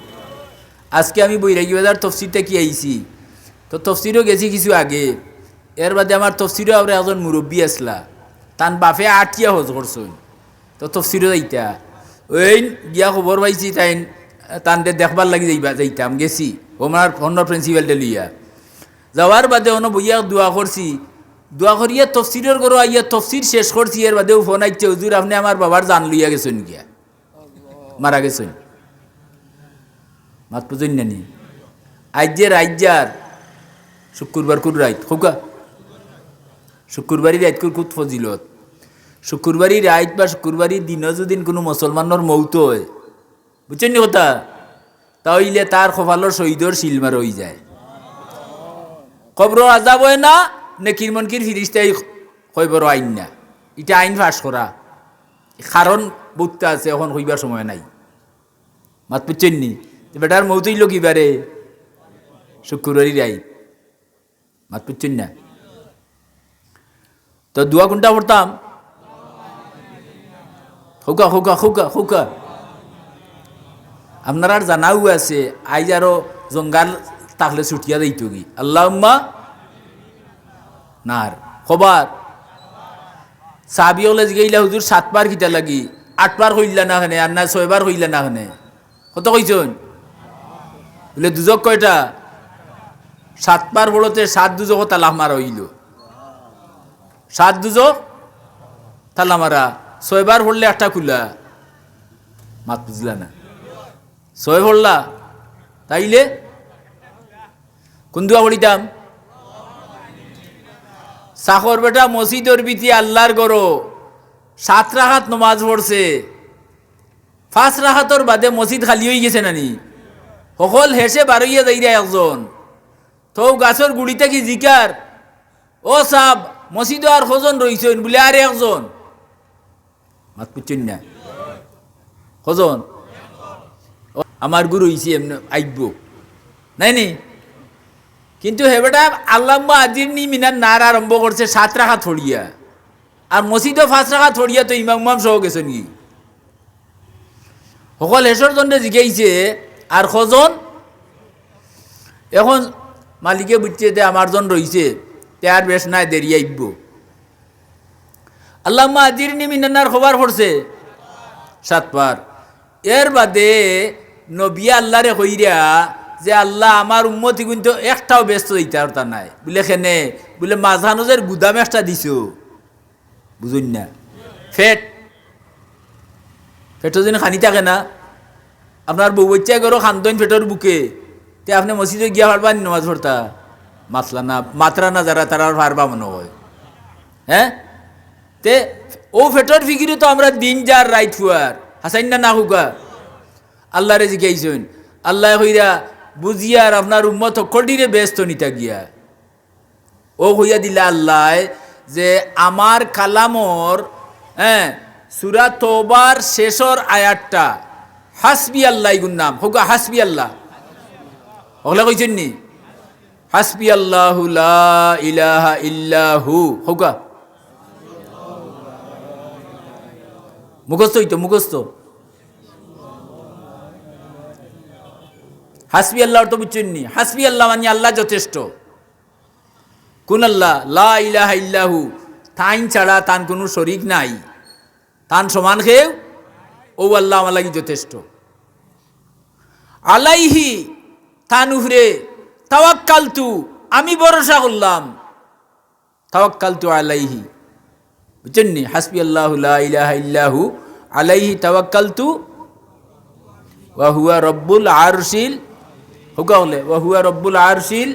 আজকে আমি বৈরাগী বাজার তফসির থাকি আইছি, তো তফসিরও গেছি কিছু আগে। এর বাদে আমার তফসিরও আরো একজন মুরব্বি আছলা, তান বাপে আটিয়া হজ করছইন, তো তফসিরও যাইতা। অউ গিয়া খবর পাইছি তাইন, তানরে দেখবার লাগি যাইবা, যাইতাম, গেছি। অউ আমার অন্য প্রিন্সিপালরে লইয়া। যাওয়ার বাদে অনো বইয়া দোয়া করছি, দোয়া করিয়া তফসিরর ঘরো আইয়া তফসির শেষ করছি, এর বাদেউ ফোন আইছে, "হুজুর, আপনে আমার বাবার জান লইয়া গেছইন গিয়া।" মারা গেছইন। মাত বুঝইন না নি? আইজ যে রাইত যার, শুক্রবারকুর রাইত, কউক্কা। শুক্রবারি রাইতকুর খুব ফজিলত। শুক্রবারি রাইত বা শুক্রবারি দিনো যুদি কুনু মুসলমানর মউত অয়, বুঝছইন নি কথা? তা অইলে তার কপালর শহীদর সিল মারা অইযায়। কবরো আজাব অয় না, নেকির মনকির ফিরিস্তায় কবরো আইন না। ইটা আইন পাশ করা। কারণ বউততা আছে, অখন কইবার সময় নাই। মাত বুঝছইন নি? তে বেটার মউত অইলো কিবারে? শুক্রবারি রাইত। মাত বুঝছইন না? তো দোয়া কুনটা পড়তাম? কউক্কা, কউক্কা, কউক্কা, কউক্কা। আপনারার জানাউ আছে, আইজ আরো জঙ্গাল থাকলে ছুটিয়া যাইতোগি। আল্লাহুম্মা নার। কয়বার? সাহাবি অকলে জিগাইলা, "হুজুর, সাতবার কিতা লাগি? আটবার কইলা না কেনে? আর না ছয়বার কইলা না কেনে?" কত কইছইন? বুলে, "দুজখ কয়টা?" সাতবার পড়তে সাত দুজখো তালা মারা অইলো। সাত দুজখ তালা মারা। ছয়বার পড়লে একটা খুলা। মাত বুঝলা না। ছয় পড়লা, তাইলে কুন দোয়া পড়িতাম? চাকর বেটা মসজিদর ভিতরে আল্লার ঘরো সাত রাকাত নমাজ পড়ছে, পাঁচ রাকাতর বাদে মসজিদ খালি অইগেছে না নি? হকল হেশে বারইয়া যাইরা একজন, তউ গাছর গুড়ি থাকি জিকার, "ও সাব, মসজিদো আর কয়জন রইছইন?" বুলে, "আর একজন।" মাত বুঝছইন না? কয়জন? ও, আমার গুরু অইছে এমনে আইবো। নায় নি? কিন্তু হে বেটা আল্লাহুম্মা আজিরনি মিনান নার আরম্ভ করছে সাত রাকাত পড়িয়া। আর মসজিদো পাঁচ রাকাত পড়িয়া তো ইমাম উমাম সহ গেছইন গি। হকল হেশর জনরে জিগাইছে, "আর কয়জন?" এখন মালিকে বুঝছে যে আমার জন রইছে, তে আর বেশ নায়, দেরি আইবো। আল্লাহুম্মা আজিরনি মিনান নার কয়বার পড়ছে? সাতবার। এর বাদে নবিয়ে আল্লারে কইরা যে, "আল্লা, আমার উম্মতিগুইন তো একটাও বেহেস্তো যাইতা পারতা নায়।" বুলে, "কেনে?" বুলে, "মাঝখানো যে গুদাম একটা দিছো।" বুঝইন না? পেট, পেটো যদি খানি থাকে না, আপনার বউ বাচ্চায় ঘরো কান্দইন পেটর ভুকে, তে আপনে মসজিদো গিয়া পারবা নি নমাজ পড়তা? মাতলা না, মাতরা না যারা, তারা আর পারবা মনে অয়? হে? তে অউ পেটর ফিকিরে তো আমরা দিন যার রাইত ফুয়ার, হাছাইন না, না কউক্কা? আল্লারে জিগাইছইন, আল্লায় কইরা, "বুঝিয়ার আপনার উম্মত হকলটিরে বেহেস্তো নিতা গিয়া।" অউ কইয়া দিলা আল্লায় যে আমার কালামর, হে, সূরা তওবার শেষর আয়াতটা, হাসবি আল্লাহ ইগুর নাম, কউক্কা হাসবি আল্লাহ। হকলে কইছইন নি? হাসবি আল্লাহু লা ইলাহা ইল্লা হু, কউক্কা। মুখস্থ অইতো, মুখস্থ। হাসবি আল্লাহ অর্থ বুঝছইন নি? হাসবি আল্লাহ মানি আল্লাহ যথেষ্ট। কুন আল্লাহ? লা ইলাহা ইল্লা হু, তাইন ছাড়া তান কুনু শরিক নাই, তান সমান কেউ, অউ আল্লাহ আমার লাগি যথেষ্ট। আলাইহি, তান উপরে, তাওয়াক্কালতু, আমি ভরসা করলাম, তাওয়াক্কালতু আলাইহি, বুঝছইন নি? হাসবি আল্লাহু লা ইলাহা ইল্লা হু, আলাইহি তাওয়াক্কালতু, ওয়া হুয়া রব্বুল আরশিল, কউক্কা হকলে, ওয়া হুয়া রব্বুল আরশিল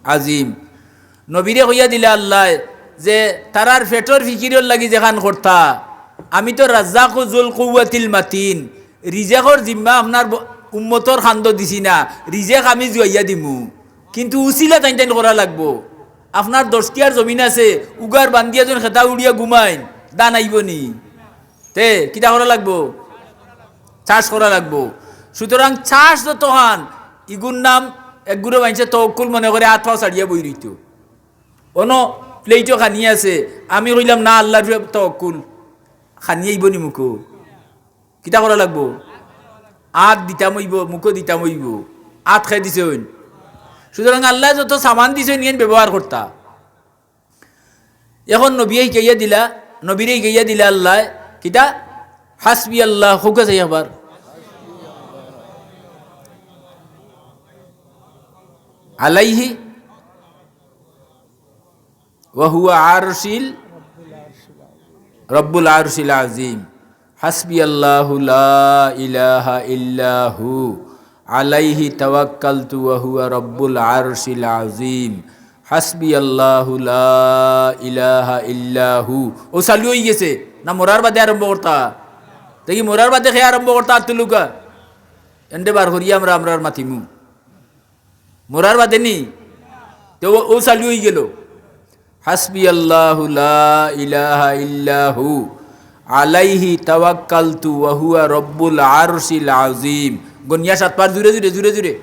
আজিম। নবীরে কইয়া দিলা আল্লায় যে তারার পেটর ফিকিরর লাগি যেখান করতা, আমি তো রাজ্জাকু যুল কুওয়াতিল মাতিন, রিজেকর জিম্মা আপনার ব-, উম্মতর কান্দো দিছি না, রিজেক আমি জুয়াইয়া দিমু। কিন্তু উছিলা তাইন তাইন করা লাগবো। আপনার দশ কিয়ার জমিন আছে, উগার বান্দিয়া যখন খেতা উড়িয়া ঘুমাইন, ধান আইবো নি? তে কিতা করা লাগবো? চাষ করা লাগবো। সুতরাং চাষ যতখান, ইগুর নাম একগুরে মানষে তওয়াক্কুল মনে করে আত পাও ছাড়িয়া বই রইতো। অনো প্লেটো খানি আছে, আমি কইলাম, "না, আল্লার উপরে তওয়াক্কুল।" খানি আইবো নি মুখো? কিতা করা লাগবো? আত দিতাম অইবো, মুখো দিতাম অইবো। আত কে দিছইন? সুতরাং আল্লায় যত সামান দিছইন, ইখান ব্যবহার করতা। এখন নবীয়ে হিকাইয়া দিলা, নবীরে হিকাইয়া দিলা আল্লায়, কিতা? হাসবি আল্লাহ, কউক্কা চাই একবার। আলাইহি ওয়া হুয়া আরশিল, রব্বুল আরশিল আজিম। হাসবি আল্লাহু লা ইলাহা ইল্লা হু, আলাইহি তাওয়াক্কালতু ওয়া হুয়া রব্বুল আরশিল আজিম। হাসবি আল্লাহু লা ইলাহা ইল্লা হু। অউ চালু অইগেছে। না মরার বাদে আরম্ভ করতা? দেখি মরার বাদে কে আরম্ভ করতা? আত তুলউক্কা। এনরে বার করিয়া আমরা, আমরার মাতিমু। মরার বাদে নি? তে অউ, অউ চালু অইগেলো। হাসবি আল্লাহু লা ইলাহা ইল্লা হু, আলাইহি তাওয়াক্কালতু ওয়া হুয়া রব্বুল আরশিল আজিম। গনিয়া সাতবার জুরে জুরে, জুরে জুরে।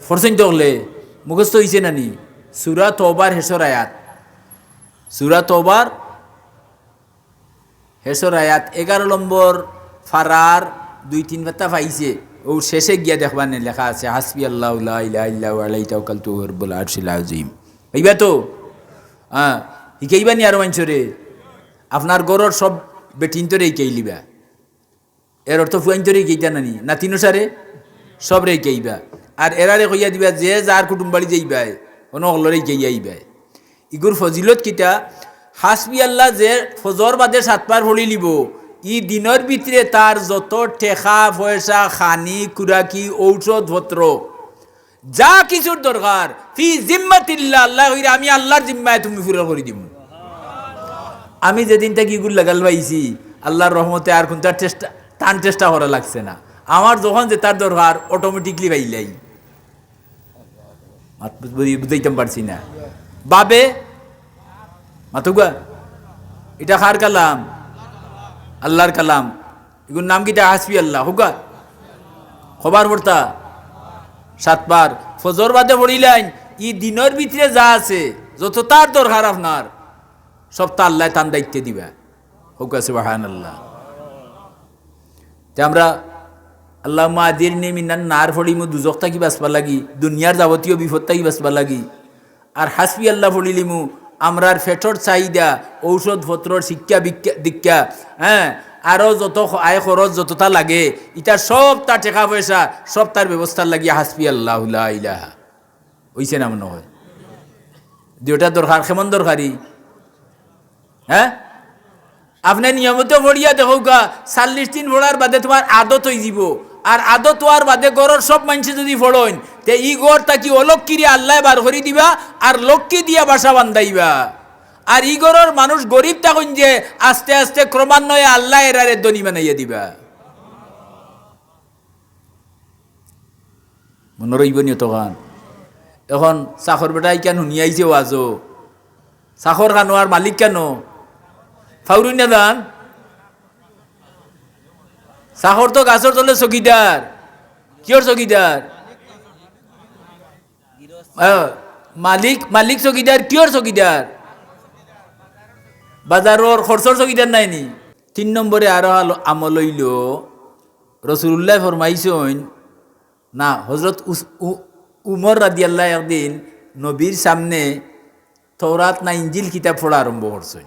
পড়ছইন তো হকলে? মুখস্থ অইছে না নি? সূরা তওবার হেশর আয়াত। সূরা তওবার হেশর আয়াত এগারো নম্বর ফারার দুই তিন পাতা পাইছে, অউ শেষে গিয়া দেখবা নে লেখা আছে, "হাসবি আল্লাহু লা ইলাহা ইল্লা হু আলাইহি তাওয়াক্কালতু ওয়া হুয়া রব্বুল আরশিল আজিম।" অইবা তো? হ্যাঁ, হিকাইবা নি আরো মানষরে? আপনার ঘরর সব বেটিন্তরে হিকাইলিবা। এর অর্থ ফুয়াইন্তরে হিকাইতা না নি, নাতিন অসারে সবরে হিকাইবা। আর এরারে কইয়া দিবা যে যার কুটুম বাড়ি যাইবায়, অনো হকলরে হিকাইয়া আইবায়। ইগুর ফজিলত কিতা? হাসবি আল্লাহ যে ফজর বাদে সাতবার পড়িলিবো, ই দিনর ভিতরে তার যত টেকা পয়সা, খানি, খুরাকি, ঔষধপত্র, যা কিছুর দরকার, ফি জিম্মাতিল্লাহ, আল্লায় কইরা, "আমি আল্লার জিম্মায় তুমি পুরা করি দিমু।" আমি যেদিন থাকি ইগুর লাগাল পাইছি, আল্লার রহমতে আর কুনটা চেষ্টা, টান চেষ্টা করা লাগছে না। আমার যখন যেটার দরকার, automatically পাইলাই। মাত বুঝ-, বুঝাইতাম পারছি না। বাবে, মাতুগা, ইটা কার কালাম? আল্লার কালাম। ইগুর নাম কিতা? হাসবি আল্লাহ। হুগা? কয়বার পড়তা? সাতবার। ফজর বাদে পড়িলাইন, ই দিনর ভিতরে যা আছে, যততার দরকার আপনার, সবতা আল্লায় তান দায়িত্বে দিবা। হুগা সুবহানাল্লাহ। তে আমরা আল্লাহুম্মা আজিরনি মিনান নার পড়িমু দুজখ থাকি বাঁচবার লাগি, দুনিয়ার যাবতীয় বিপদ থাকি বাঁচবার লাগি। আর হাসবি আল্লাহ পড়িলিমু আমরার পেটর চাহিদা, ঔষধপত্রর শিক্ষা বিক্ষা-, দীক্ষা, হ্যাঁ, আরো যত খ-, আয় খরচ যততা লাগে, ইতা সবতা টেকা পয়সা, সবতার ব্যবস্থার লাগি হাসবি আল্লাহু লা ইলাহা। অইছে না মনে হয়? দুইটা দরকার, কেমন দরকারি? হ্যাঁ? আপনে নিয়মিত পড়িয়া দেখউক্কা, চাল্লিশ দিন পড়ার বাদে তুমার আদত অইযিবো। আর আদত অওয়ার বাদে ঘরর সব মানষে যুদি পড়ইন, তে ই ঘর থাকি অলক্ষ্মীরে আল্লায় বার করি দিবা, আর লক্ষ্মী দিয়া বাসা বান্ধাইবা। আর ই ঘরর মানুষ গরিব থাকইন যে, আস্তে আস্তে ক্রমান্বয়ে আল্লায় এরারে ধনী বানাইয়া দিবা। মনো রইবো নি অতখান? এখন চাকর বেটা ইখান হুনিয়া আইছে ওয়াজো। চাকর কানো আর মালিক কানো? ফাউরুই না যান? চাকর তো গাছর তলে চকিদার। কিয়র চকিদার? আহ, মালিক, মালিক চকিদার, কিয়র চকিদার? বাজারর খরচর চকিদার নায় নি? তিন নম্বরে আরো আলো-, আমল অইলো, রসুলুল্লায় ফরমাইছইন, না, হজরত উস-, উ-, উমর রাদিয়াল্লাহু একদিন নবীর সামনে তওরাত না ইঞ্জিল কিতাব পড়া আরম্ভ করছইন।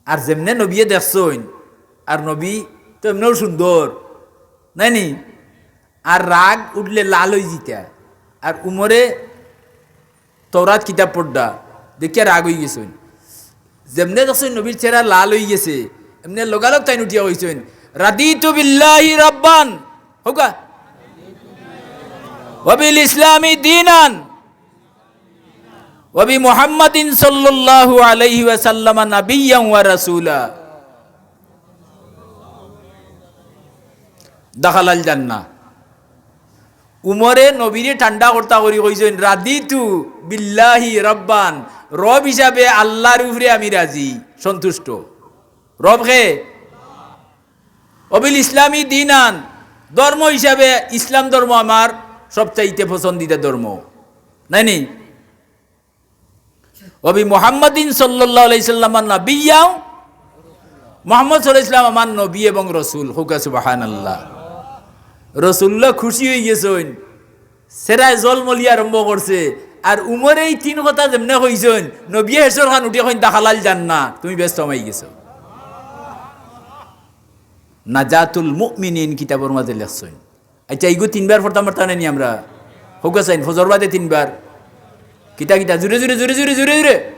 আর যেমনে নবীয়ে দেখছইন, আর নবী তো এমনেও সুন্দর, নায় নি? আর রাগ উঠলে লাল অইযিতা। আর উমরে তওরাত কিতাব পড়রা দেখিয়া রাগ অইগেছইন। যেমনে দেখছইন নবীর চেহারা লাল অইগেছে, এমনে লগালগ তাইন উঠিয়া কইছইন, "রাদিতু বিল্লাহি রাব্বান।" কউক্কা। "ওয়া বিল ইসলামি দীনান।" "ওয়া বি মুহাম্মাদিন সাল্লাল্লাহু আলাইহি ওয়াসাল্লামা নাবিয়্যান ওয়া রাসূলা।" দাখালাল জান্নাহ। উমরে নবীরে ঠান্ডা করতা করি কইছইন, "রাদিতু বিল্লাহি রাব্বান।" রব হিসাবে আল্লার উপরে আমি রাজি, সন্তুষ্ট। রব কে? "ওয়া বিল ইসলামি দীনান।" ধর্ম হিসাবে ইসলাম ধর্ম আমার সবচাইতে পছন্দিদা ধর্ম। নায় নি? "ওয়া বি মুহাম্মাদিন সাল্লাল্লাহু আলাইহি ওয়াসাল্লাম নাবিয়্যান।" মুহাম্মদ সাল্লাল্লাহু আলাইহি ওয়াসাল্লাম আমার নবী এবং রসুল। কউক্কা সুবহানাল্লাহ। রসুলুল্লাহ খুশি অইগেছইন, চেহারায় জলমলি আরম্ভ করছে। আর উমরে ই তিন কথা যেমনে কইছইন, নবীয়ে হেশর খান উঠিয়া কইন, "দাখালাল জান্নাহ, তুমি বেহেস্তো হামাইগেছো।" নাজাতুল মুমিনিন কিতাবর মাঝে লেখছইন। আইচ্ছা, ইগু তিনবার পড়তাম পারতাম নায় নি আমরা? কউক্কা চাইন, ফজর বাদে তিনবার। কিতা কিতা? জুরে জুরে, জুরে জুরে, জুরে জুরে।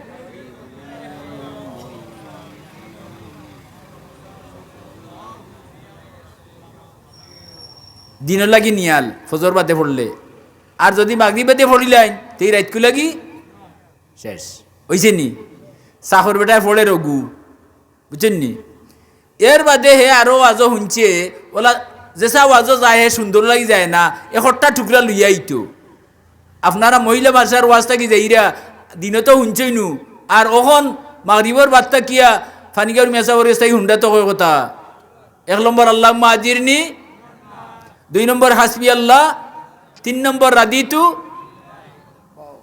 দিনর লাগি নিয়াল, ফজর বাদে পড়লে। আর যুদি মাগরিব বাদে পড়িলাইন, তে ই রাইতকু লাগি শেষ। অইছে নি? চাকর বেটায় পড়ের অগু। বুঝছইন নি? এর বাদে হে আরো ওয়াজো হুনছে, অলা যেছা ওয়াজো যায় হে সুন্দর লাগি যায় না, একটা টুকরা লইয়া আইতো। আপনারা মহিলা মাদ্রাসার ওয়াজ থাকি যাইরা, দিনো তো হুনছইন নু, আর অখন মাগরিবর বাদ থাকিয়া ফানিগাঁওর মিয়া সাবর গেছ থাকি হুনরা তো কয় কথা। এক নম্বর আল্লাহুম্মা আজিরনি, দুই নম্বর হাসবি আল্লাহ, তিন নম্বর রাদিতু।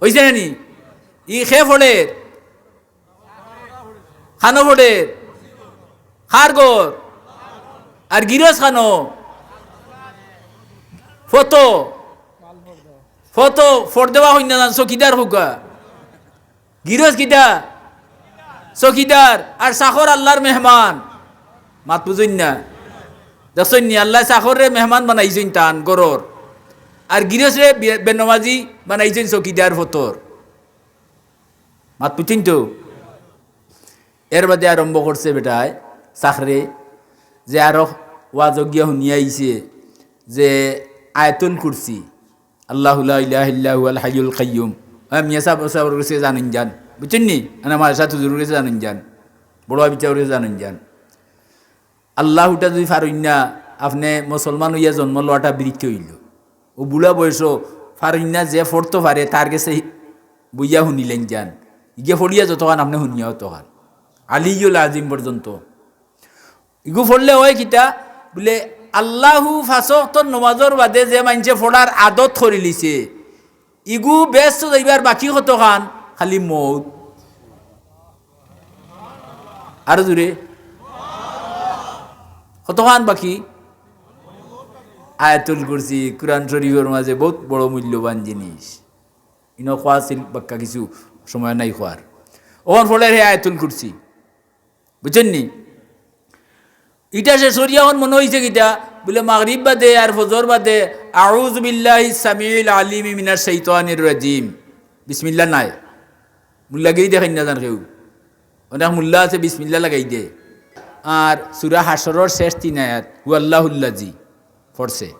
অইছে না নি? ই কে পড়ের? কানো পড়ের? কার ঘর? আর গিরস কানো? ফতো। ফতো ফর দেওয়া অইন না জান, চকিদার কউক্কা। গিরস কিতা? চকিদার। আর চাকর আল্লার মেহমান। মাত বুঝইন না? দেখছইন নি? আল্লায় চাকররে মেহমান বানাইছইন তান ঘরর। আর গিরসরে বে-, বেনমাজি বানাইছইন চকিদার ফতোর। মাত বুঝছইন তো? এর বাদে আরম্ভ করছে বেটায়, চাকরে, যে আরো ওয়াজো গিয়া হুনিয়া আইছে যে আয়াতুল কুরসি, আল্লাহু লা ইলাহা ইল্লা হুয়াল হাইয়ুল কাইয়ুম। হ্যাঁ, মিয়া সাব, সাবর গেছে জানইন যান, বুঝছইন নি? আনা মাদ্রাসাত হুজুরর গেছে জানইন যান, বড় ভাই বিচারর গেছে জানইন যান। আল্লাহুটা যুদি পারইন না, আপনে মুসলমান অইয়া জন্ম লওয়াটা বৃথা অইলো। অউ বুড়া বয়সো পারইন না, যে পড়তো পারে, তার গেছে বইয়া হুনিলাইন যান। ইগে পড়িয়া যতখান আপনে হুনিয়া অতখান। আলিয়ুল আজিম পর্যন্ত। ইগু পড়লে অয় কিতা? বুলে, আল্লাহু পাঁচ ওয়াক্তর নমাজর বাদে যে মাইনষে পড়ার আদত করিলিছে, ইগু বেহেস্তো যাইবার বাকি কতখান? খালি মউত। আরো জুরে। কতখান বাকি? আয়াতুল কুরসি, কুরআন শরীফর মাঝে বউত বড় মূল্যবান জিনিস। ইনো কওয়া আছিল বাক্কা কিছু, সময় নাই কওয়ার। অখন পড়ের হে আয়াতুল কুরসি। বুঝছইন নি? ইটা শেষ করিয়া অখন মনো অইছে কিতা? বুলে, মাগরিব বাদে আর ফজর বাদে, আউযু বিল্লাহিস সামিউল আলিমি মিনাশ শাইতানির রাজিম। বিসমিল্লাহ নাই। মুল্লাগিরি দেখাইন না যান কেউ। অনেক মুল্লা আছে বিসমিল্লাহ লাগাই দে। আর সূরা হাশরর শেষ তিন আয়াত, হুয়াল্লাহুল্লাজি পড়ছে।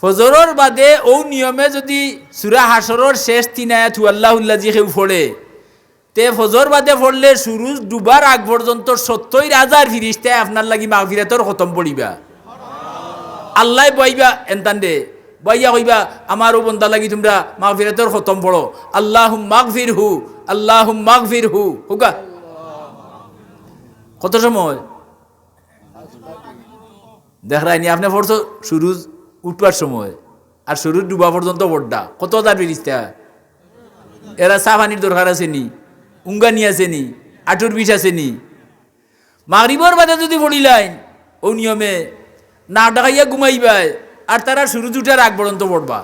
ফজরর বাদে অউ নিয়মে যুদি সূরা হাশরর শেষ তিন আয়াত, হুয়াল্লাহুল্লাজি কেউ পড়ে, তে ফজর বাদে পড়লে সুরুজ ডুবার আগ পর্যন্ত সত্তইর হাজার ফিরিস্তায় আপনার লাগি মাগফিরাতর খতম পড়িবা। আল্লায় বওয়াইবা এনতানরে, বওয়াইয়া কইবা, "আমার অউ বন্দার লাগি তুমরা মাগফিরাতর খতম পড়ো, আল্লাহুম্মাগফিরহু, আল্লাহুম্মাগফিরহু।" কউক্কা। কত সময়? দেখরায়নি, আপনে পড়ছো সুরুজ উঠবার সময়, আর সুরুজ ডুবা পর্যন্ত পড়রা। কত হাজার ফিরিস্তা? এরা চা পানির দরকার আছে নি? উঙ্গানি আছে নি? আটুর বিষ আছে নি? মাগরিবর বাদে যুদি পড়িলাইন, অউ নিয়মে নাক ডাকাইয়া ঘুমাইবায়, আর তারা সুরুজ উঠার আগ পর্যন্ত পড়বা।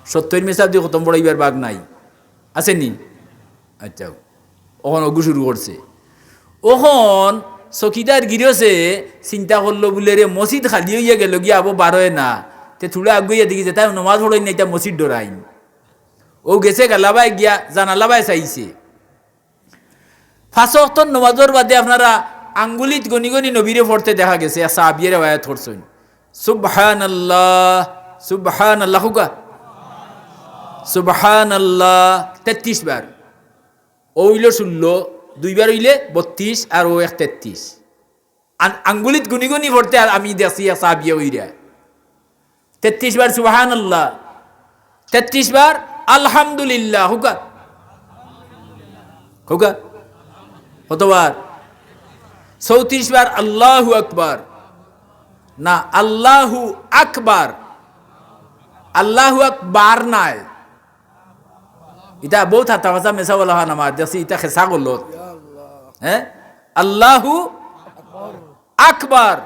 সত্তইর মেসাব দি খতম পড়াইবার বাগ নাই, আছে নি? আচ্ছা, অখন অগু শুরু করছে। অখন চকিদার গিরসে চিন্তা করলো বুলে, "রে, মসজিদ খালি অইয়া গেলো গিয়া, আবো বারয় না।" তে থুড়া আগুয়াইয়া দেখি যেতায় নমাজ পড়ইন না, ইতা মসজিদ ডরাইন। অউ গেছে গালাবায় গিয়া, জানালাবায় চাইছে। পাঁচ ওয়াক্তর নমাজর বাদে আপনারা আঙ্গুলিত গনি গনি নবীরে পড়তে দেখা গেছে, এক সাহাবিয়ে রেওয়ায়াত করছইন। সুবহানাল্লাহ, সুবহানাল্লাহ, কউক্কা। সুবহানাল্লাহ তেত্রিশ বার। অউ অইলো ষোলো, দুইবার অইলে বত্রিশ, আর অউ এক তেত্রিশ। আন-, আঙ্গুলিত গুনি গুনি পড়তে আর আমি দেখছি এক সাহাবিয়ে অইরা। তেত্রিশ বার সুবহানাল্লাহ, তেত্রিশ বার আলহামদুলিল্লাহ, কউক্কা। কউক্কা। কতবার? চৌত্রিশ বার আল্লাহু আকবার। না, আল্লাহু আকবার। আল্লাহু আকবার নায়। ইতা বউত হাতা ফাসা মেসাব অলাখান আমার দেখছি, ইতা খেসা গলত। হ্যাঁ? আল্লাহু আকবার।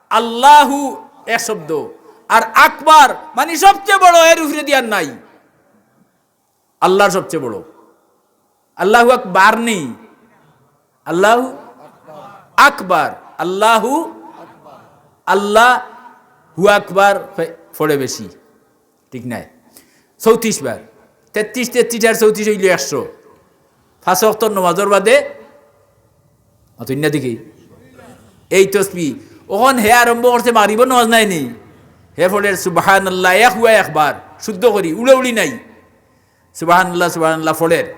আল্লাহু এক শব্দ। আর আকবার মানি সবচেয়ে বড়, এর উপরে দি আর নাই। আল্লাহর সবচেয়ে বড়। আল্লাহু আকবার নি। আল্লাহু আকবার। আল্লাহু, আল্লাহু আকবার পড়ে বেশি। ঠিক নায়? চৌত্রিশ বার। তেত্রিশ, তেত্রিশ আর চৌত্রিশ অইলো একশো। পাঁচ ওয়াক্তর নমাজর বাদে, মাতইন না দেখি। এই তসবি। অখন হে আরম্ভ করছে, মাগরিবর নমাজ নাই নি? হে পড়ের সুবহানাল্লাহ, এক হুয়া একবার, শুদ্ধ করি, উড়াউড়ি নাই। সুবহানাল্লাহ, সুবহানাল্লাহ পড়ের।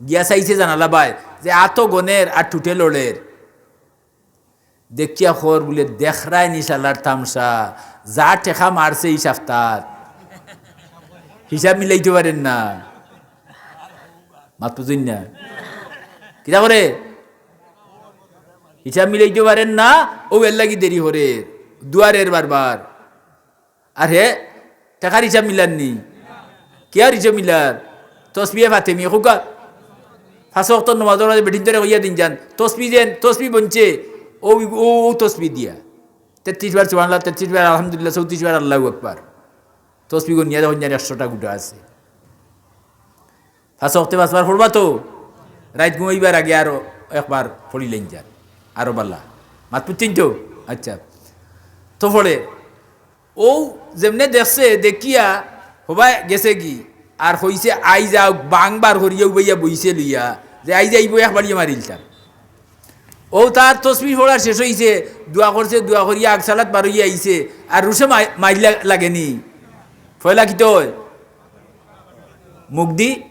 গিয়া চাইছে জানালা বায়, যে আতো গনের আর ঠুটে লড়ের। দেখিয়া কর বুলে, "দেখরায় নি শালার তামশা, যা টেকা মারছে ই সাপ্তাত।" হিসাব মিলাইতো পারের না। মাত বুঝইন না। কিতা করের? হিসাব মিলাইতো পারের না, অউ এরলাগি দেরি করের। দুয়ারের বারবার। আর হে টেকার হিসাব মিলার নি? কিয়ার হিসাব মিলার? তসবিহে ফাতেমি, কউক্কা। পাঁচ ওয়াক্তর নমাজর মাঝে বেটিন্তরে কইয়া দিন যান, তসবি দেন, তসবি বনছে, অউ, অউ, অউ তসবি দিয়া। তেত্রিশ বার সুবহানাল্লাহ, তেত্রিশ বার আলহামদুলিল্লাহ, চৌত্রিশ বার আল্লাহু আকবার। তসবি গনিয়া দেখইন যান একশোটা গুটা আছে। পাঁচ ওয়াক্তে পাঁচবার পড়বা তো, রাইত ঘুমাইবার আগে আরো একবার পড়িলাইন যান, আরো বালা। মাত বুঝছইন তো? আচ্ছা, তো পড়ে অউ যেমনে দেখছে, দেখিয়া হবায় গেছে গি, আর কইছে, "আইজ আউক", বাং বার করিয়া উবাইয়া বইছে লইয়া, যে আইজ আইবো একবাড়িয়ে মারিলতাম। অউ তার তসবি পড়া শেষ অইছে, দোয়া করছে, দোয়া করিয়া আগ সালাত বারইয়া আইছে, আর রুশে মাই-, মাইর লা-, লাগেনি। পয়লা কিতা অয়? মুখদি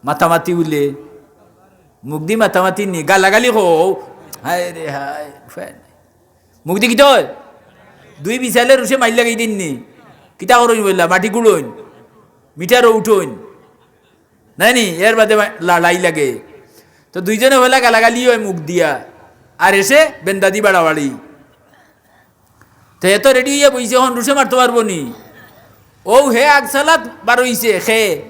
মাতামাতি বুলে, মুখদি মাতামাতি নি, গালাগালি কও। হায় রে হায়, উপায় নাই। মুখদি কিতা অয়? দুই বিছাইলে রুশে মাইর লাগাই দিন নি। কিতা করইন পয়লা? মাটি কুড়ইন, মিটারো উঠইন। নায় নি? এর বাদে মা-, লড়াই লাগে। তো দুইজনে পয়লা গালাগালি অয় মুখ দিয়া, আর এসে বেন্দাদি বাড়াবাড়ি। তে এত রেডি অইয়া বইছে, অখন রুশে মারতো পারবো নি? অউ হে আগ সালাত বারইছে, হে।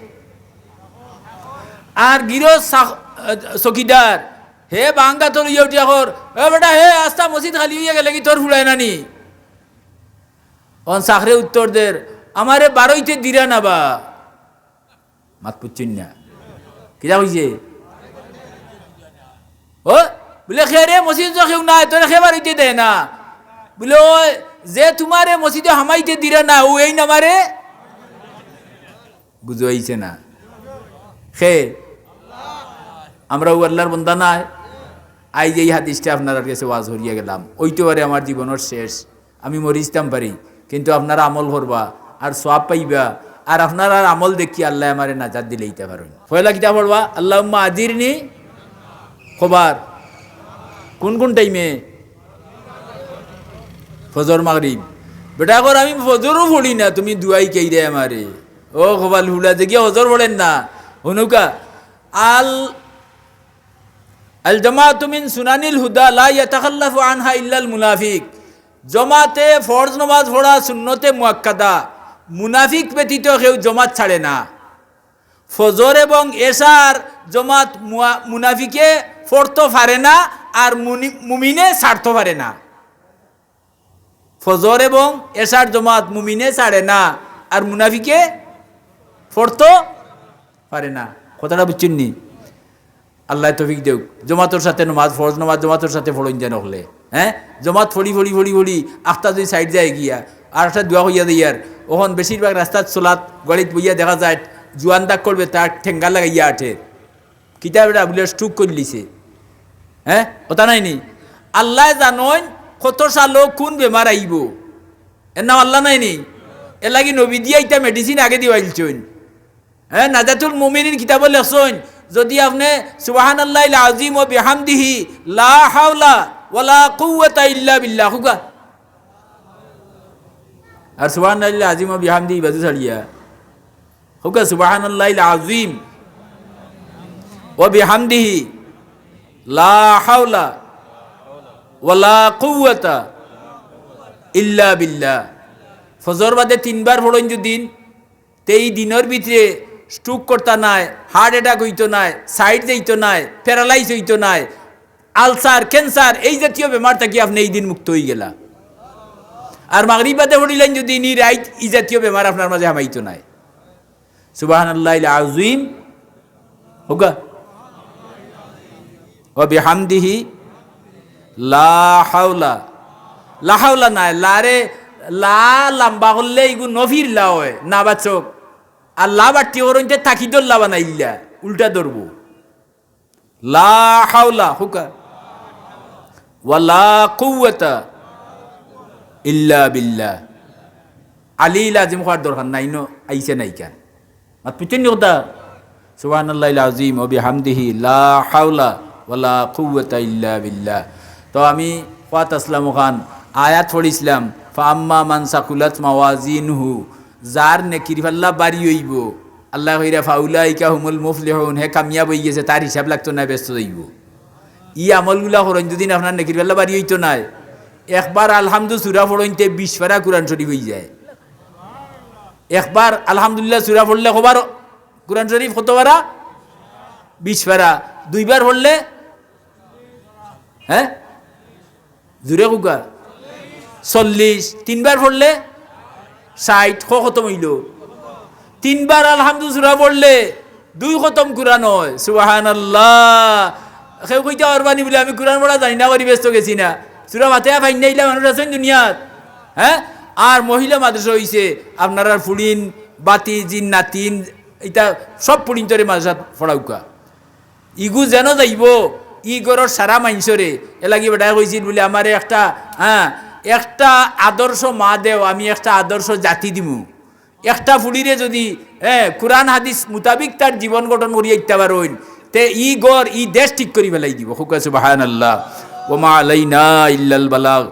আর গিরস চা-, চকিদার, হে বাঙ্গা তোর ইয়া উঠিয়া কর, "এ বেটা, হে আস্তা মসজিদ খালি অইয়া গেলেগি তোর ফুড়ায় না নি?" অখন চাকরে উত্তর দের, "আমারে বারইতে দিরা না বা।" মাত বুঝছইন না। কিতা কইছে? ও, বুলে, "কে রে, মসজিদো তো কেউ নাই, তোরে কে বারইতে দেয় না?" বুলে, "ওই যে তুমারে মসজিদো হামাইতে দিরা না, অউ এইন আমারে।" বুঝাইছে না? কে? আমরা অউ আল্লার বন্দা নায়? আইজ এই হাদিসটা আপনারার গেছে ওয়াজ করিয়া গেলাম। অইতো পারে আমার জীবনর শেষ। আমি মরি যিতাম পারি, কিন্তু আপনারা আমল করবা, আর সওয়াব পাইবা, আর আপনারার আমল দেখিয়া আল্লায় আমারে নাজাত দিলাইতা পারইন। পয়লা কিতা পড়বা? আল্লাহুম্মা আজিরনি, কবার? কুন কুন টাইমে? ফজর, মাগরিব। বেটা কর, "আমি ফজরও পড়ি না, তুমি দোয়াই কেইরে আমারে?" ও কপাল ফুড়া, যেগিয়ে ফজর পড়েন না। হুনুক্কা, আল আল জামাতু মিন সুনানিল হুদা লা ইয়াতাখাল্লাফু আনহা ইল্লাল মুনাফিক। জমাতে ফরজ নামাজ পড়া সুন্নতে মুআক্কাদা, মুনাফিক ব্যতীত কেউ জমাত ছাড়ে না। ফজর এবং এশার জমাত মুয়া-, মুনাফিকে পড়তো পারে না, আর মুনি-, মুমিনে ছাড়তো পারে না। ফজর এবং এশার জমাত মুমিনে ছাড়ে না, আর মুনাফিকে পড়তো পারে না। কথাটা বুঝছইন নি? আল্লায় তৌফিক দেউক। জমাতর সাথে নমাজ, ফরজ নমাজ জমাতর সাথে পড়ইন যেন অকলে। হ্যাঁ, জমাত পড়ি, পড়ি, পড়ি, পড়ি, আখতা যদি সাইড যায় গিয়া, আর একটা দোয়া কইয়া দেই আর, অখন বেশিরভাগ রাস্তাত চলাত গাড়িত বইয়া দেখা যায়, জুয়ান দাগ করবে তার ঠেঙ্গা লাগাইয়া আটে। কিতা বেটা বুলে stroke করিলিছে। হ্যাঁ, কথা নায় নি? আল্লায় জানইন কত সালো কুন বেমার আইবো। এর নাম আল্লাহ নায় নি? এর লাগি নবী দিয়া ইতা medicine আগে দিবাইলছইন। হ্যাঁ, নাজাতুল মুমিনিন কিতাবো লেখছইন, যদি আপনে সুবহানাল্লাহিল আজিম ওয়া বিহামদিহি লা হাওলা ওয়ালা কুওয়াতা ইল্লা বিল্লাহ কউক্কা। আর সুবহানাল্লাহিল আজিম ওয়া বিহামদিহি বাজু ছাড়িয়া কউক্কা, সুবহানাল্লাহিল আজিম ওয়া বিহামদিহি লা হাওলা ওয়ালা কুওয়াতা ইল্লা বিল্লাহ। ফজর বাদে তিনবার পড়ইন যুদি, তে ই দিনর ভিতরে stroke করতা নায়, heart attack অইতো নায়, সাইড যাইতো নায়, paralyze অইতো নায়, ulcer, cancer, এই জাতীয় বেমার থাকি আপনে ই দিন মুক্ত অইগেলা। আর মাগরিব বাদে পড়িলাইন যুদি, নি রাইত ই জাতীয় বেমার আপনার মাঝে হামাইতো নায়। সুবহানাল্লাহিল আজিম, কউক্কা, ওয়া বিহামদিহি লা হাওলা। লা হাওলা নায়, লা রে, লা লাম্বা করলে ইগু নফির লা অয়, না বাচক। আর লা বাট্টি করইনতে তাকিদর লা বানাইলা, উল্টা ধরবো। লা হাওলা, কউক্কা, ওয়ালা কুওয়াতা ইল্লা বিল্লাহ। আলী লাজিম কওয়ার দরকার নাই, ইনো আইছে না ইখান। মাত বুঝছইন নি কথা? সুবহানাল্লাহিল আজিম ওয়া বিহামদিহি লা হাওলা ওয়ালা কুওয়াতা ইল্লা বিল্লাহ। তো আমি কওয়াত আছলাম অখান, আয়াত পড়ছিলাম, "ফাআম্মা মান সাকুলাত মাওয়াজিনুহু", যার নেকির পাল্লা ভারি অইবো, আল্লায় কইরা, "ফাউলাইকা হুমুল মুফলিহুন", হে কামিয়াব অইগেছে, তার হিসাব লাগতো নায়, বেহেস্তো যাইবো। ই আমলগুলা করইন যুদি আপনার নেকির পাল্লা ভারি অইতো নায়, একবার আলহামদু সুরা পড়ইনতে বিশ পারা কুরআন শরিফ অইযায়। একবার আলহামদুলিল্লাহ সুরা পড়লে কবার কুরআন শরিফ কত পারা? বিশ পারা। দুইবার পড়লে, হ্যাঁ, জুরে কউক্কা, চল্লিশ। তিনবার পড়লে ষাইট। ক খতম অইলো? তিনবার আলহামদু সুরা পড়লে দুই খতম কুরআন অয়। সুবহানাল্লাহ। কেউ কইতা পারবা নি বুলে, "আমি কুরআন পড়া জানি না, করি বেহেস্তো গেছি না।" সুরা ফাতিহা পাইন না ইলা মানুষ আছইন দুনিয়াত? হ্যাঁ? আর মহিলা মাদ্রাসা অইছে, আপনারার ফুড়িন, বাতিজিন, নাতিন, ইতা সব ফুড়িনতরে মাদ্রাসাত পড়াউক্কা। ইগু যেন যাইবো, ই ঘরর সারা মাইনষরে। এরলাগি বেটায় কইছিল বুলে, "আমারে একটা, হ্যাঁ, একটা আদর্শ মা দেও, আমি একটা আদর্শ জাতি দিমু।" একটা ফুড়িরে যুদি, হ্যাঁ, কুরআন হাদিস মুতাবিক তার জীবন গঠন করিয়া দিতা পারইন, তে ই ঘর, ই দেশ ঠিক করি ফালাই দিবো। কউক্কা সুবহানাল্লাহ। ওয়া মা আলাইনা ইল্লাল বালাগ।